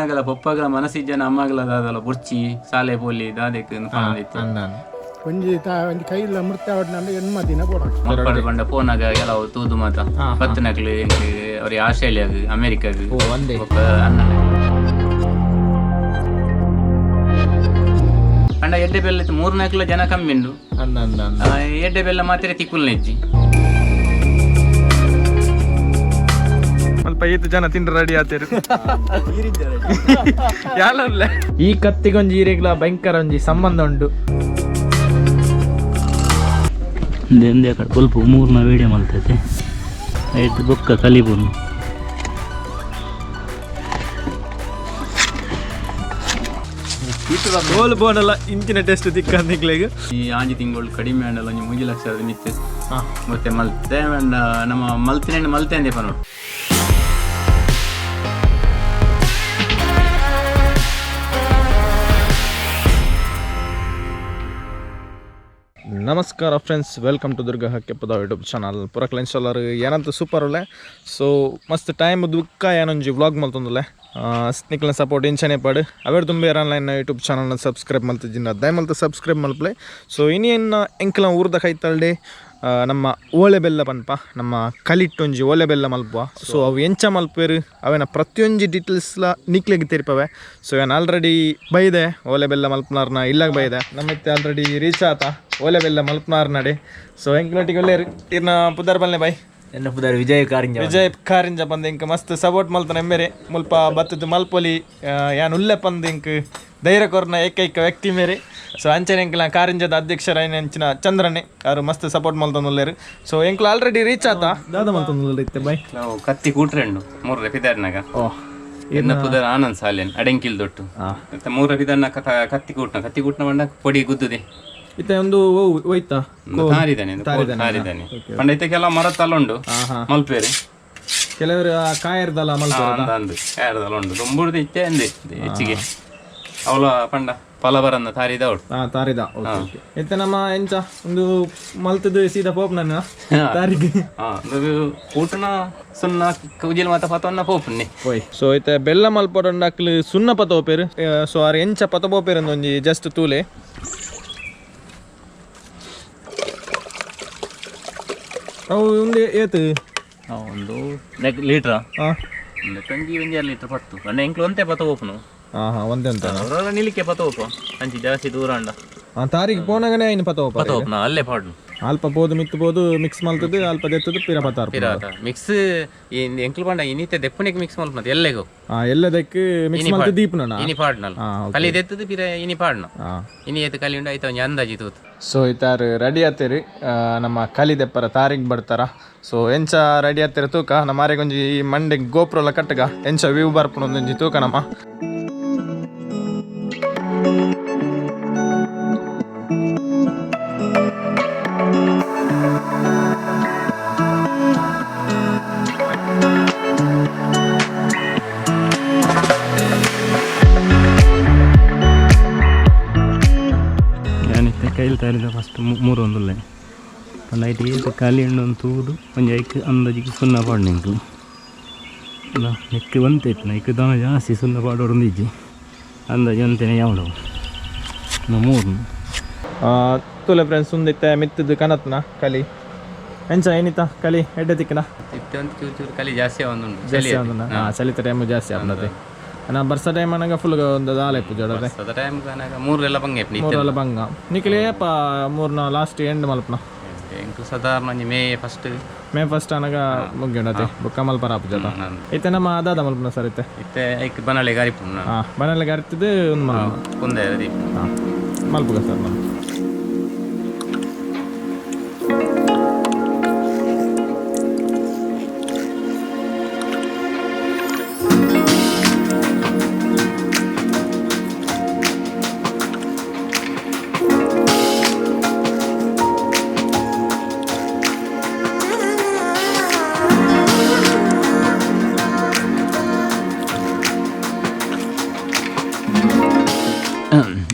ಇಪ್ಪನಾಗಲ ಪೊಪ್ಪಗಲ ಮನಸ್ಸಿಜ್ಜನ ಅಮ್ಮಗಲ ದಾದಲ ಬುರ್ಚಿ ಸಾಲೆ ಪೋಲಿ ದಾದೆಕ್ ಒಂಜಿ ಒಂಜಿ ಕೈಲ ಮೃತ್ಯ ಆವಡ್ನಂಡ ಎಣ್ಮ ದಿನ ಬೋಡ ಮಕ್ಕಳು ಪಂಡ ಪೋನಾಗ ಕೆಲವು ತೂದು ಮಾತ ಪತ್ತನಕ್ಲು ಅವ್ರಿಗೆ ಆಸ್ಟ್ರೇಲಿಯಾಗ ಅಮೆರಿಕಾಗ ಒಂದೇ ಬೊಕ್ಕ ಅಣ್ಣನ ಪಂಡ ಎಡ್ಡೆ ಬೆಲ್ಲ ಇತ್ತು ಮೂರ್ನಾಲ್ಕು ಜನ ಕಮ್ಮಿ ಉಂಡು. ಅಂದ ಅಂದ ಅಂದ ಆ, ಎಡ್ಡೆ ಬೆಲ್ಲ ಮಾತ್ರ ತಿಕ್ಕುಲ್ ನೆಜ್ಜಿ ಅಲ್ಪ ಐದು ಜನ ತಿಂಡ್ರೆ ರೆಡಿ ಆತೇರು ಯಾಲಲ್ಲ ಈ ಕತ್ತಿಗೊಂಜಿ ಈರೆಗ್ಲ ಭಯಂಕರ ಒಂಜಿ ಸಂಬಂಧ ಉಂಡು. ಒಂದೇ ಕಡೆ ಬೊಲ್ಪು ಮೂರ್ನ ವೀಡಿಯೋ ಮಲ್ತೈತೆ ಐದು ಬೊಕ್ಕ ಕಲಿಬುನು. ಗೋಲ್ ಬೋನಲ್ಲ ಇಂಚಿನ ಟೆಸ್ಟ್ ತಿಕ್ಕ ನಿಕ್ಲೆಗ್. ಈ ಆಂಜಿ ತಿಂಗಳು ಕಡಿಮೆ ಆಂಡಲ ಒಂಜಿ ಮೂಜಿ ಲಕ್ಷದ ಮಿತ್ತೆ ಮತ್ತೆ ಮಲ್ತೆ ಅಂಡ ನಮ್ಮ ಮಲ್ತಿನ ಮಲ್ತೆ ಅಂದೆ ನೋಡು. ನಮಸ್ಕಾರ ಫ್ರೆಂಡ್ಸ್, welcome to Durga ಹಕ್ಕೆಪ್ಪದ YouTube channel. ಪುರಕ್ಲ ಇನ್ಸ್ಟಾಲರ್ ಏನಂತ ಸೂಪರ್ ಉಲ್ಲೆ. ಸೊ ಮಸ್ತ್ ಟೈಮ್ ದುಃಖ ಏನೊಂಜಿ ವ್ಲಾಗ್ ಮಲ್ತೊಂದುಲ್ಲೆ. ನಿಕ್ಲೆನ ಸಪೋರ್ಟ್ ಇಂಚನೆ ಪಾಡು ಅವೇರ್ ತುಂಬಿ ಆನ್ಲೈನ್ ಯೂಟ್ಯೂಬ್ ಚಾನಲ್ನ ಸಬ್ಸ್ಕ್ರೈಬ್ ಮಲ್ತಿದ್ದೀನಿ, ದಯ ಮಲ್ತ ಸಬ್ಸ್ಕ್ರೈಬ್ ಮಲ್ಪಲೆ. ಸೊ ಇನ್ನೇನು ಎಂಕಲ ಊರ್ದ ಕೈತಲ್ಡೆ ನಮ್ಮ ಓಲೆ ಬೆಲ್ಲ ಪನ್ಪ ನಮ್ಮ ಕಲಿಟ್ಟೊಂಜಿ ಓಲೆ ಬೆಲ್ಲ ಮಲ್ಪುವ. ಸೊ ಅವು ಎಂಚ ಮಲ್ಪೇರು ಅವೇನ ಪ್ರತಿಯೊಂಜಿ ಡೀಟೇಲ್ಸ್ಲ ನಿಕ್ಲೆಗ್ ತೆರಿಪವೆ. ಸೊ ಏನು ಆಲ್ರೆಡಿ ಬೈದೆ ಓಲೆ ಬೆಲ್ಲ ಮಲ್ಪನಾರ್ನ ಇಲ್ಲಾಗ ಬೈದೆ ನಮ್ಮಿತ್ತೆ ಆಲ್ರೆಡಿ ರೀಚ್ ಆತ ಓಲೆ ಬೆಲ್ಲ ಮಲ್ಪನಾರ್ ನಡೆ. ಸೊ ಎಂಕ್ಲೊಟ್ಟಿಗೆ ಒಳ್ಳೆ ಇರ್ನ ಪುದರ್ ಬಲ್ನೆ ಬೈ. ಎನ್ನ ಪುದರ್ ವಿಜಯ್ ಕಾರಿಂಜ. ವಿಜಯ್ ಕಾರಿಂಜ ಬಂದು ಇಂಕ್ ಮಸ್ತ್ ಸಪೋರ್ಟ್ ಮಲ್ತನ ಎಮ್ಮೆರೆ ಮುಲ್ಪ ಬತ್ತದ ಮಲ್ಪೊಲಿ ಯಾನ್ ಉಲ್ಲೆ ಪಂದ್ ಇಂಕ್ ಧೈರ್ಯ ಕೊರ್ನ ಏಕೈಕ ವ್ಯಕ್ತಿ ಮೇರೆ. ಸೊ ಅಂಚನೆ ಎಂಕ್ಲ ಕಾರಿಂಜದ ಅಧ್ಯಕ್ಷರಾಯಿನ ಅಂಚಿನ ಚಂದ್ರನೆ ಅವರು ಮಸ್ತ್ ಸಪೋರ್ಟ್ ಮಲ್ತೊಂದುಲ್ಲೆರ್. ಸೊ ಎಂಕ್ಲ ಆಲ್ರೆಡಿ ರೀಚ್ ಆತ ದಾದ ಮಲ್ತೊಂದುಲ್ಲೆ ಬೈ. ನಾವು ಕತ್ತಿ ಕೂಟ್ರೆಂಡು ಮೂರ್ರೆ ಪಿದಾರ್ನಾಗ. ಓ ಎನ್ನ ಪುದರ್ ಆನಂದ್ ಸಾಲೇನ್ ಅಡೆಂಕಿಲ್ ದೊಟ್ಟು. ಮತ್ತೆ ಮೂರ ಪಿದಾರ್ನ ಕತ್ತಿ ಕೂಟ್ನ ಕತ್ತಿ ಕೂಟ್ನ ಬಂಡ ಪೊಡಿ ಗುದ್ದುದೆ. ಇತ್ತೆ ಒಂದು ಹೋಯ್ತಾ. ಒಂದು ತಾರಿದಾನೆ ಒಂದು ಕೋಲ್ ತಾರಿದಾನೆ ಪಂಡ ಇತ್ತೆ ಕೆಲವು ಮರ ತಲುಂಡು ಮಲ್ಪೇರು. ಕೆಲವರು ಕಾಯರ್ದಲ್ಲ ಮಲ್ಪೊರ. ಅಂದ ಅಂದು ಯಾರ್ದಲ್ಲ ಉಂಡು ತುಂಬುಡ್ದು ಇತ್ತೆ ಅಂದೆ ಹೆಚ್ಚಿಗೆ ಅವಳ ಪಂಡ ಪಲಬರನ್ನ ತಾರಿದ ಅವಳು. ಹಾ ತಾರಿದ, ಓಕೆ. ಇತ್ತೆ ನಮ್ಮ ಎಂಚ ಒಂದು ಮಲ್ತದ್ದು ಸೀದಾ ಪೋಪ್ ನನ್ನ ತಾರಿಗೆ. ಹಾ ಕೂಟನ ಸುನ್ನ ಕುಜಿಲ್ ಮಾತ ಪತವನ್ನ ಪೋಪುನ್ನಿ. ಓಯ್ ಸೊ ಇತ್ತೆ ಬೆಲ್ಲ ಮಲ್ಪೊಡಂಡ ಅಕ್ಲು ಸುನ್ನ ಪತ ಪೋಪೇರು. ಸೊ ಆರ್ ಎಂಚ ಪತ ಪೋಪೇರು ಒಂಜಿ ಜಸ್ಟ್ ತೂಲೆ. ಅವು ಒಂದು ಏತು? ಒಂದು ಲೀಟ್ರ. ಹಾ. ಒಂದು 20 ಒಂಜಿ ಲೀಟರ್ ಪತ್ತು ಪಂಡ ಎಂಕ್ಲು ಒಂತೆ ಪತ ಪೋಪುನು. ಹಾ ಹಾ ಒಂದೇ ಅಂತ. ಅವರೆಲ್ಲ ನಿಲ್ಲಿಕೆ ಪತ ಪೋಪ ಅಂಚಿ ಜಾಸ್ತಿ ದೂರ ಅಂಡ. ಹಾ ತಾರಿಗೆ ಪೋನಾಗನೇ ಐನು ಪತ ಪೋಪ. ಪತ ಪೋಪುನ ಅಲ್ಲೇ ಪಾಡ್ನು. ಅಲ್ಪ ಪೋದು ಮಿತ್ತು ಪೋದು ಮಿಕ್ಸ್ ಮಲ್ತದ್ದು ಅಲ್ಪ ದೆತ್ತದು ಪಿರ ಪತಾರ್. ಪಿರಾತ ಮಿಕ್ಸ್ ಎಂಕ್ಲು ಪಂಡ ಇನ್ನಿತ್ತೆ ದೆಪ್ಪನಿಗೆ ಮಿಕ್ಸ್ ಮಲ್ಪನದು ಎಲ್ಲೆಗು. ಹಾ ಎಲ್ಲದಕ್ಕೆ ಮಿಕ್ಸ್ ಮಲ್ತು ದೀಪನ. ಇನಿ ಪಾಡ್ನಲ್ಲ. ಹಾ, ಓಕೆ. ಕಲಿ ದೆತ್ತದು ಪಿರ ಇನಿ ಪಾಡ್ನ. ಹಾ. ಇನಿ ಏತು ಕಲಿ ಉಂಡು ಐತ ಒಂಜಿ ಅಂದಾಜಿ ತೂತು. ಸೊ ಇತ್ತಾರು ರೆಡಿ ಆತೇರಿ ನಮ್ಮ ಕಲಿ ದೆಪ್ಪರ ತಾರಿಗೆ ಬರ್ತಾರ. ಸೊ ಎಂಚ ರೆಡಿ ಆತೇರಿ ತೂಕ ನಮ್ಮ ಆರೆಗೊಂಜಿ ಈ ಮಂಡೆ ಗೋಪುರಲ ಕಟ್ಟಗ ಎಂಚ ವ್ಯೂ ಬರ್ಪುನ ಒಂದೊಂಜಿ ತೂಕ ನಮ್ಮ. ಯಾನಿತ್ತೆ ಕೈಲಿ ತಾರಿದ ಫಸ್ಟ್ ಮೂರು ಒಂದುಲ್ಲೆ ಪಂಡ ಐಟ್ ಏತ್ ಖಾಲಿ ಉಂಡು ಒಂದು ತೂದು ಒಂಜಿ ಐಕ್ ಅಂದಾಜಿಗೆ ಸುನ್ನ ಪಾಡ್ನೆ ಎಂಕ್ಲು. ನೆಕ್ಕ್ ಒಂತೆ ಇತ್ತು ಐಕ್ ದಾನ ಜಾಸ್ತಿ ಸುನ್ನ ಪಾಡೋಡೊಂದು ಇಜ್ಜಿ ಅಂದಾಜಿ ಒಂತೆನೆ ಯಾವಡವು ಮೂರು. ತೂಲೆ ಫ್ರೆಂಡ್ಸ್ ಉಂದಿತ್ತೆ ಮಿತ್ತದು ಕನತ್ನ ಕಲಿ ಎಂಚ ಏನಿತ್ತ ಕಲಿ ಎಡ್ಡೆ ತಿಕ್ಕನ. ಇತ್ತೆ ಒಂದು ಚೂರು ಚೂರು ಕಲಿ ಜಾಸ್ತಿ ಒಂದುಂಡು ಚಳಿ. ಜಾಸ್ತಿ ಆವೊಂದುಂಡ? ಹಾ ಚಳಿತ ಟೈಮ್ ಜಾಸ್ತಿ ಆಪುಂಡತೆ ನಾ ಬರ್ಸ ಟೈಮ್ ಅನಗ ಫುಲ್ ಒಂದು ದಾಲ ಇಪ್ಪು ಜೋಡತೆ. ಅದ ಟೈಮ್ ಕನಕ ಮೂರೆಲ್ಲ ಬಂಗೆ ಇಪ್ಪು ಇತ್ತೆ. ಮೂರಲ್ಲ ಬಂಗ ನಿಕ್ಲೆ ಏಪ ಮೂರ್ನ ಲಾಸ್ಟ್ ಎಂಡ್ ಮಲ್ಪನ? ಎಂಕ್ಲು ಸಾಧಾರಣ ಒಂಜಿ ಮೇ ಫಸ್ಟ್. ಮೇ ಫಸ್ಟ್ ಅನಗ ಮುಗ್ಯುಂಡತೆ ಬೊಕ್ಕ ಮಲ್ಪರ ಆಪು ಜೋಟ. ಇತ್ತೆ ನಮ್ಮ ಅದಾದ ಮಲ್ಪನ ಸರ್ ಇತ್ತೆ? ಇತ್ತೆ ಐಕ್ ಬನಳೆ ಗಾರಿಪುಂಡು. ಹಾ ಬನಲೆ ಗರ್ತಿದ್ದು ಒಂದು ಮಲ್ಪನ. ಕುಂದೆ ದೀಪ. ಹಾ ಮಲ್ಪುಗ ಸರ್ ಮಲ್ಪ.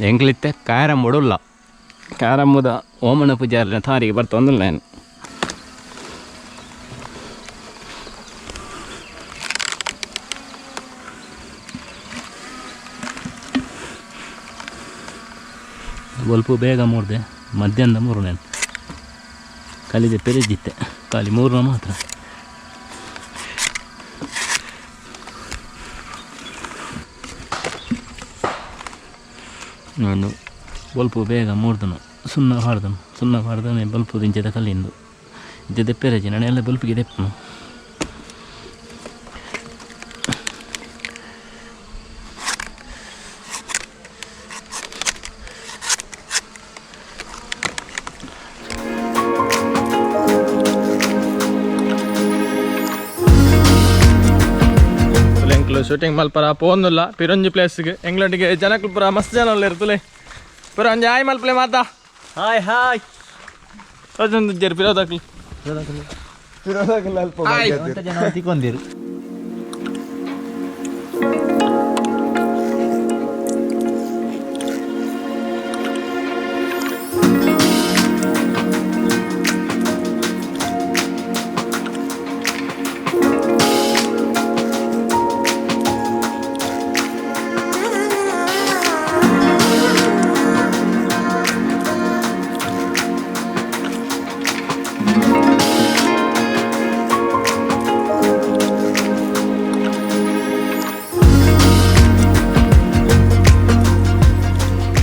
ಎಂಕ್ಲಿತ್ತೆ ಕಾರಂಬುಡುಲ್ಲ ಕಾರಂಬುದ ಓಮನ ಪೂಜಾರಿನ ತಾರಿಗೆ ಬರ್ತೊಂದಿಲ್ಲ ನಾನು. ಬೊಲ್ಪು ಬೇಗ ಮೂರ್ದೆ ಮಧ್ಯಾಹ್ನದ ಮೂರು ನಾನು ಕಲಿದೆ ಪೆರೆಜಿತ್ತೆ ಖಾಲಿ ಮೂರನ ಮಾತ್ರ. ನಾನು ಬೊಲ್ಪು ಬೇಗ ಮೂರ್ದನು ಸುಣ್ಣ ಹಾಡ್ದನು ಸುಣ್ಣ ಹಾಡ್ದನೆ ಬಲ್ಪು ದಿಂಚದ ಕಲ್ಲಿಂದು ಇದ್ದೆ ದೆಪ್ಪೆರಜಿ ನಾನು ಎಲ್ಲ ಬಲ್ಪಿಗೆ ದೆಪ್ಪನು. ಎಂಕ್ಲು ಶೂಟಿಂಗ್ ಮಲ್ಪರ ಪೋಂದುಲ್ಲ ಪಿರೊಂಜಿ ಪ್ಲೇಸ್ಗೆ ಎಂಗ್ಲೊಟ್ಟಿಗೆ ಜನಕ್ಲು ಪುರ ಮಸ್ತ್ ಜನ ಉಲ್ಲೆರ್ ತುಲೆ ಪುರ ಒಂಜಿ ಆಯ್ ಮಲ್ಪಲೆ ಮಾತಾ. Hi hi. ಅದೊಂದು ಜರ್ ಪಿರೋದಾಕ್ಲು. ಜನ ತಿಕ್ಕೊಂದಿರು.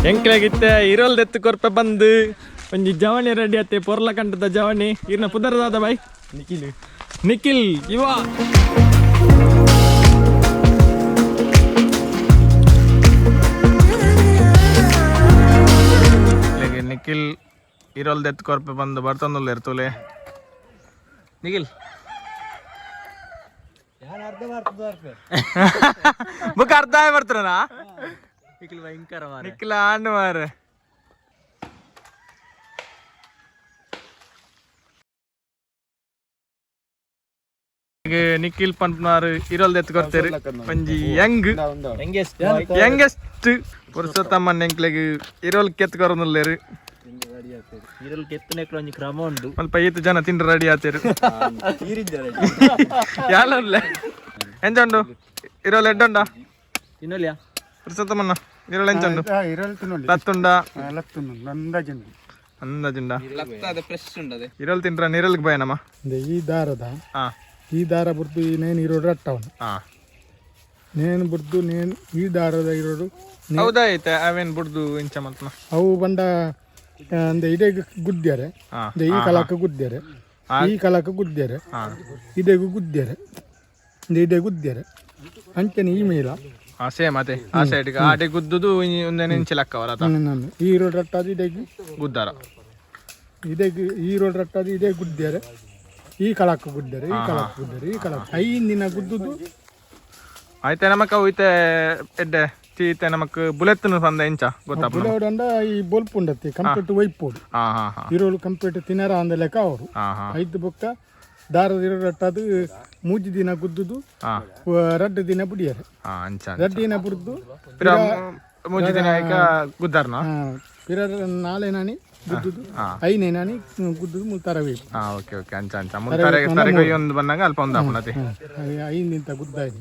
ಎಂಕ್ಲಾಗಿತ್ತೆ ಇರೋಲ್ದೆತ್ತು ಕೊರ್ಪೆ ಬಂದು ಒಂಜಿ ಜವಣಿ ರೆಡಿ ಅತ್ತೆ, ಪೊರ್ಲ ಕಂಟದ ಜವಣಿ. ಇರ್ನ ಪುದರ್ದಾದ ಬಾಯ್? ನಿಖಿಲ್. ನಿಖಿಲ್ ಇವ ನಿಖಿಲ್ ಇರೋಲ್ದೆತ್ತು ಕೊರ್ಪೆ ಬಂದು ಬರ್ತಂದುಲ್ಲ ಇರ್ತುಲೆ ನಿಖಿಲ್ ಬುಕ್ ಅರ್ಧ ಬರ್ತಾರನಾ? ನಿಖಿಲ್ ಭಯಂಕರ ಮಾರ್ರೆ. ನಿಖಿಲ್ ಆಂಡ್ ಮಾರ್ರೆ. ನಿಖಿಲ್ ಪಂಪ್ನಾರ್ ಇರೋಲ್ದ ಎತ್ಕೊರ್ತೇರು, ಒಂಜಿ ಯಂಗ್ ಯಂಗೆಸ್ಟ್ ಪುರುಷೋತ್ತಮ ಎಂಕ್ಲೆಗ್ ಇರೋಲ್ ಕೆತ್ಕೊರನುಲ್ಲೇರು. ಇರಲ್ ಕೆತ್ತನೆಕ್ಲ ಒಂಜಿ ಕ್ರಮ ಉಂಡು. ಸ್ವಲ್ಪ ಈತ್ ಜನ ತಿಂಡ್ರೆ ರೆಡಿ ಆತೇರು. ಯಾಲಲ್ಲ ಎಂಚ ಉಂಡು ಇರೋಲ್? ಎಡ್ಡುಂಡ? ತಿನ್ನಲಿಯಾ? ಪುರುಷೋತ್ತಮಣ್ಣ, ಇರೋಲ್ ಎಂಚ ಉಂಡು? ಇರಲ್ ತಿನ್ನೊಳ್ಳಿ. ಲತ್ತುಂಡ? ಲತ್ತುಂಡು, ಅಂದಾಜುಂಡು. ಅಂದಾಜುಂಡ. ಇರೋಲ್ ತಿಂಡ್ರ ನಿರಲ್ಗ್ ಭಯ ನಮ್ಮ. ಅಂದ್ರೆ ಈ ದಾರದ ಈ ದಾರ ಬುರ್ದು ಈ ನೇನು ಇರೋಡು ರಟ್ಟವನು. ನೇನು ಬುರ್ದು ನೇನು ಈ ದಾರದ ಇರೋಡು. ಹೌದಾ? ಐತೆ ಅವೇನ್ ಬುಡ್ದು ಇಂಚ ಮಲ್ಪನ? ಅವು ಬಂಡ ಅಂದ್ರೆ ಇದೇ ಗುದ್ದ್ಯಾರೆ. ಅಂದ್ರೆ ಈ ಕಲಕ ಗುದ್ದ್ಯಾರೆ, ಈ ಕಲಕ ಗುದ್ದ್ಯಾರೆ, ಇದೆಗೂ ಗುದ್ದ್ಯಾರೆ, ಅಂದ್ರೆ ಇದೇ ಗುದ್ದ್ಯಾರೆ ಅಂಚನೆ ಈ ಮೇಲ. ಸೇಮ್ ಅದೇ ಆ ಸೈಡ್ ಆಡೆ ಗುದ್ದುದು ಒಂದೇನು ಇಂಚ ಲೆಕ್ಕವರ ಅದ. ನಾನು ಈ ರೋಡ್ ರಟ್ಟಾದ ಇದೆಗೆ ಗುದ್ದಾರ. ಇದೇ ಈ ರೋಡ್ ರಟ್ಟಾದ ಇದೇ ಗುದ್ದ್ಯಾರೆ, ಈ ಕಳಕ ಗುದ್ದ್ಯಾರೆ, ಈ ಕಳಕ ಗುದ್ದ್ಯಾರೆ, ಈ ಕಳಕ 5 ದಿನ ಗುದ್ದುದು. ಆಯ್ತೆ, ನಮಕ್ ಅವು ಇತ್ತೆ ಎಡ್ಡೆ ಚೀತೆ ನಮಕ್ ಬುಲೆತ್ನು ಸಂದ ಇಂಚ ಗೊತ್ತಾಪ. ಬುಲೋಡಂಡ ಈ ಬೊಲ್ಪು ಉಂಡತ್ತಿ ಕಂಪ್ಯೂಟರ್ ವೈಪೋಡು. ಹಾ ಹಾ ಹಾ ಇರೋಳು ಕಂಪ್ಯೂಟರ್ ತಿನ್ನರ ಅಂದ ಲೆಕ್ಕ ಅವರು. ಹಾ ಹಾ ಐದು ಬೊಕ್ಕ ದಾರದ ಇರೋ ರಟ್ಟಾದು 3 ದಿನ ಗುದ್ದುದು. 2 ದಿನ ಬುಡಿಯಾರೆ. ಹಾ ಅಂಚ. 2 ದಿನ ಬುಡ್ದು. ಪಿರ 3 ದಿನ ಆಯ್ಕ ಗುದ್ದಾರ್ನ. ಪಿರ ನಾಳೆ ನಾನಿ ಗುದ್ದುದು, ಐನೇ ನಾನಿ ಗುದ್ದುದು ಮುಲ್ತಾರವೇ. ಹಾ ಓಕೆ ಓಕೆ ಅಂಚ ಅಂಚ ಮುಂತಾರೆ ತರೆಗೆ ಒಂದು ಬಂದಾಗ ಅಲ್ಪ ಒಂದು ಹಾಪುಣತಿ. ಐದಿಂತ ಗುದ್ದಾಯಿ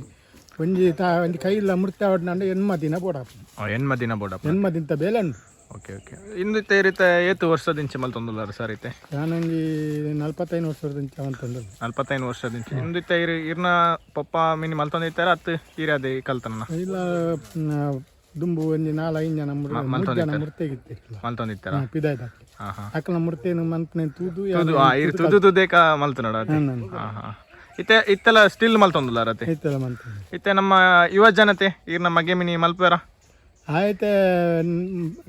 ಒಂಜಿ ತಾ ಒಂಜಿ ಕೈಲ ಮುರ್ತಾವಡ್ನಂಡ 80 ದಿನ ಬೋಡಾಪ. 80 ದಿನ ಬೋಡಪ್ಪ. 80 ದಿನತ ಬೇಲೆ ಉಂಡು. ಓಕೆ ಓಕೆ ಇಂದು ಇತ್ತೆ ಏತು ವರ್ಷದಿಂಚ ಮಲ್ತೊಂದುಲ್ಲಾರ ಸರ್ ಇತ್ತೆ? ನಾನೊಂಜಿ 45 ವರ್ಷದ ಅಂತಂದ್ರೆ. 45 ವರ್ಷದಿಂಚ. ಇಂದು ಇತ್ತೆ ಇರ್ ಇರ್ನ ಪಪ್ಪ ಮಿನಿ ಮಲ್ತೊಂದಿತ್ತಾರೆ ಅತ್ತು ಈರಾದೆ ಕಲ್ತನ? ಇಲ್ಲ, ದುಂಬು ಒಂಜಿ ನಾಲ್ ಐದು ಜನ 3 ಜನ ಮುರ್ತೆಗಿತ್ತಿಲ್ಲ. ಮಲ್ತೊಂದಿತ್ತಾರ. ಪಿದಾಯ್ದಾಕ್ಲೆ. ಹಾ ಹಾ ಅಕ್ಕನ ಮುರ್ತೆನು ಮಂತ್ನೆ ತೂದು. ತುದು ಇರ್ ತುದು ತುದೇಕ ಮಲ್ತನಡ. ಹಾ ಹಾ ಇತ್ತೆ ಇತ್ತೆಲ್ಲ ಸ್ಟಿಲ್ ಮಲ್ತೊಂದುಲ್ಲಾರ ಅತ್ತೆ? ಇತ್ತೆಲ್ಲ ಮಂತನೆ. ಇತ್ತೆ ನಮ್ಮ ಯುವ ಜನತೆ ಈರ್ನ ಮಗೆ ಮಿನಿ ಮಲ್ಪೇರ? ಆಯ್ತೆ,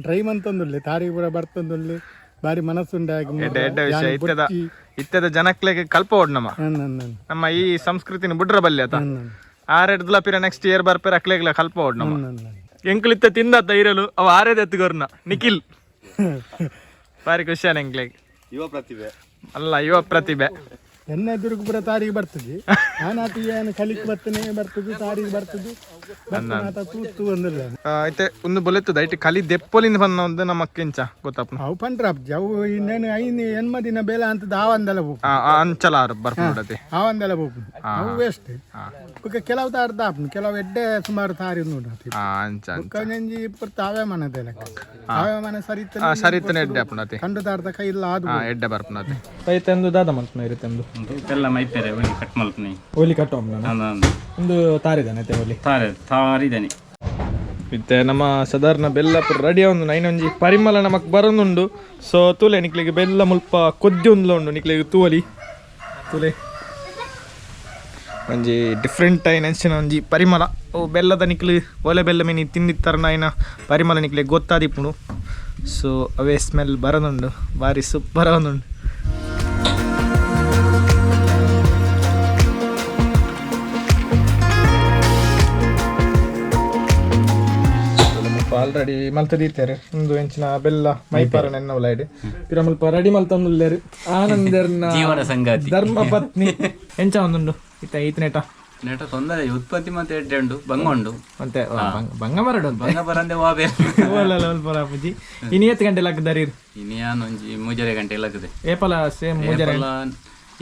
ಟ್ರೈ ಮಂತೊಂದುಲ್ಲೆ, ತಾರೀ ಪೂರ ಬರ್ತೊಂದುಲ್ಲೆ, ಬಾರಿ ಮನಸ್ಸುಂಡಾಗಿ. ಎಡ್ಡೆ ಎಡ್ಡೆ ವಿಷಯ. ಇತ್ತೆದ ಇತ್ತೆದ ಜನಕ್ಲೆಗ್ ಕಲ್ಪ ಓಡ್ ನಮ್ಮ ನಮ್ಮ ಈ ಸಂಸ್ಕೃತಿನ ಬುಡ್ರ ಬಲ್ಯ ಆತ. ಆರೆಡ್ದುಲ ಪಿರ ನೆಕ್ಸ್ಟ್ ಇಯರ್ ಬರ್ಪೇರ, ಅಕ್ಲೆಗ್ಲ ಕಲ್ಪ ಓಡ್ ನಮ್ಮ. ಎಂಕ್ಲಿತ್ತ ತಿಂದತ್ತ ಇರಲು ಅವ ಆರೇದ ಎತ್ತುಗೊರ್ನ ನಿಖಿಲ್. ಬಾರಿ ಖುಷಿಯಾನ ಎಂಕ್ಲೆಗ್. ಯುವ ಪ್ರತಿಭೆ. ಅಲ್ಲ, ಯುವ ಪ್ರತಿಭೆ. ಎನ್ನ ಎದುರುಗು ಪೂರ ತಾರಿಗೆ ಬರ್ತದೆ. ನಾನಾತ ಏನು ಕಲಿಕ್ ಬರ್ತನೆ ಬರ್ತದೆ, ತಾರಿಗೆ ಬರ್ತದೆ ಆತ ತೂತು ಒಂದಿಲ್ಲ. ಐತೆ ಒಂದು ಬೊಲೆತ್ತದ ಐಟ್ ಕಲಿ ದೆಪ್ಪೊಲಿಂದ ಬಂದ ಒಂದು ನಮ್ಮ ಕೆಂಚ ಗೊತ್ತಪ್ಪ. ಅವು ಪಂಡ್ರಾಪ್ಜಿ ಅವು ಇನ್ನೇನು 5 80 ದಿನ ಬೇಲೆ ಅಂತದ್ದು ಆವಂದೆಲ್ಲ ಹೋಗು. ಅಂಚಲ ಬರ್ಪುಂಡತೆ. ಆವಂದೆಲ್ಲ ಹೋಗು, ಅವು ವೇಸ್ಟ್. ಬೊಕ್ಕ ಕೆಲವು ತಾರ್ದ ಆಪುಂಡು, ಕೆಲವು ಎಡ್ಡೆ ಸುಮಾರು ತಾರಿ ನೋಡು. ಅಂಚ. ಬೊಕ್ಕ ಒಂಜಿ ಪೊರ್ತು ಹವಾಮಾನದ ಲೆಕ್ಕ, ಹವಾಮಾನ ಸರಿ ಇತ್ತಂದ್ರೆ ಸರಿತನೆ ಎಡ್ಡೆ ಆಪುಂಡತೆ. ಕಂಡು ತಾರ್ದ ಕೈ ಇಲ್ಲ ಅದು. ಎಡ್ಡೆ ಬರ್ಪುಂಡತೆ. ಐತೆ ಒಂದು ದಾದ ಮಲ್ಪನ ಇರುತ್ತೆ. ಎಲ್ಲ ಮೈಪೇರೆ ಒಲಿ ಕಟ್ ಮಲ್ಪನೆ. ಒಲಿ ಕಟ್ಟೋಮ್ಲ ಒಂದು ತಾರಿದಾನೆ ಐತೆ ಒಲಿ. ತಾರೆ ತಾರಿದಾನೆ. ಇತ್ತೆ ನಮ್ಮ ಸಾಧಾರಣ ಬೆಲ್ಲ ಪೂರ ರೆಡಿ ಒಂದು ನೈನೊಂಜಿ ಪರಿಮಳ ನಮಕ್ ಬರೋದುಂಡು. ಸೊ ತೂಲೆ ನಿಕ್ಲಿಗೆ ಬೆಲ್ಲ ಮುಲ್ಪ ಕೊದ್ದಿ ಒಂದ್ಲ ಉಂಡು ನಿಕ್ಲಿಗೆ. ತೂವಲಿ ತೂಲೆ ಒಂಜಿ ಡಿಫ್ರೆಂಟ್ ಆಯಿನ ಅಂಚಿನ ಒಂಜಿ ಪರಿಮಳ. ಓ ಬೆಲ್ಲದ ನಿಕ್ಲು ಒಲೆ ಬೆಲ್ಲ ಮೀನಿ ತಿಂದಿತ್ತಾರನ ಆಯ್ನ ಪರಿಮಳ ನಿಕ್ಲಿಗೆ ಗೊತ್ತಾದಿಪ್ಪುಂಡು. ಸೊ ಅವೇ ಸ್ಮೆಲ್ ಬರೋದುಂಡು, ಭಾರಿ ಸೂಪರ್ ಒಂದುಂಡು. ಆಲ್ರೆಡಿ ಮಲ್ತದೀತಾರೆ ಒಂದು ಎಂಚಿನ ಬೆಲ್ಲ ಮೈಪಾರ ನೆನ್ನ ಉಲಾಯ್ಡ್ ಪಿರ ಮುಲ್ಪ ರೆಡಿ ಮಲ್ತೊಂದುಲ್ಲೇರು ಆನಂದರ್ನ ಜೀವನ ಸಂಗಾತಿ. ಧರ್ಮ ಪತ್ನಿ. ಎಂಚ ಒಂದುಂಡು ಇತ್ತ ಈತನೇಟ? ನೆಟ ತೊಂದರೆ ಉತ್ಪತ್ತಿ ಮತ್ತೆ ಎಡ್ಡೆ ಉಂಡು, ಬಂಗ ಉಂಡು. ಮತ್ತೆ ಬಂಗ ಮರಡು ಅಂತ. ಬಂಗ ಬರಂದೆ ವಾಬೆ. ಅಪ್ಪಾಜಿ ಇನ್ನು ಏತ್ ಗಂಟೆ ಲಕ್ಕದಾರಿ? ಇನ್ಯಾನ್ ಒಂಜಿ ಮೂಜರೆ ಗಂಟೆ ಲಕ್ಕದೆ. ಏಪಲ ಸೇಮ್ ಮೂಜರೆ? ಏಪಲ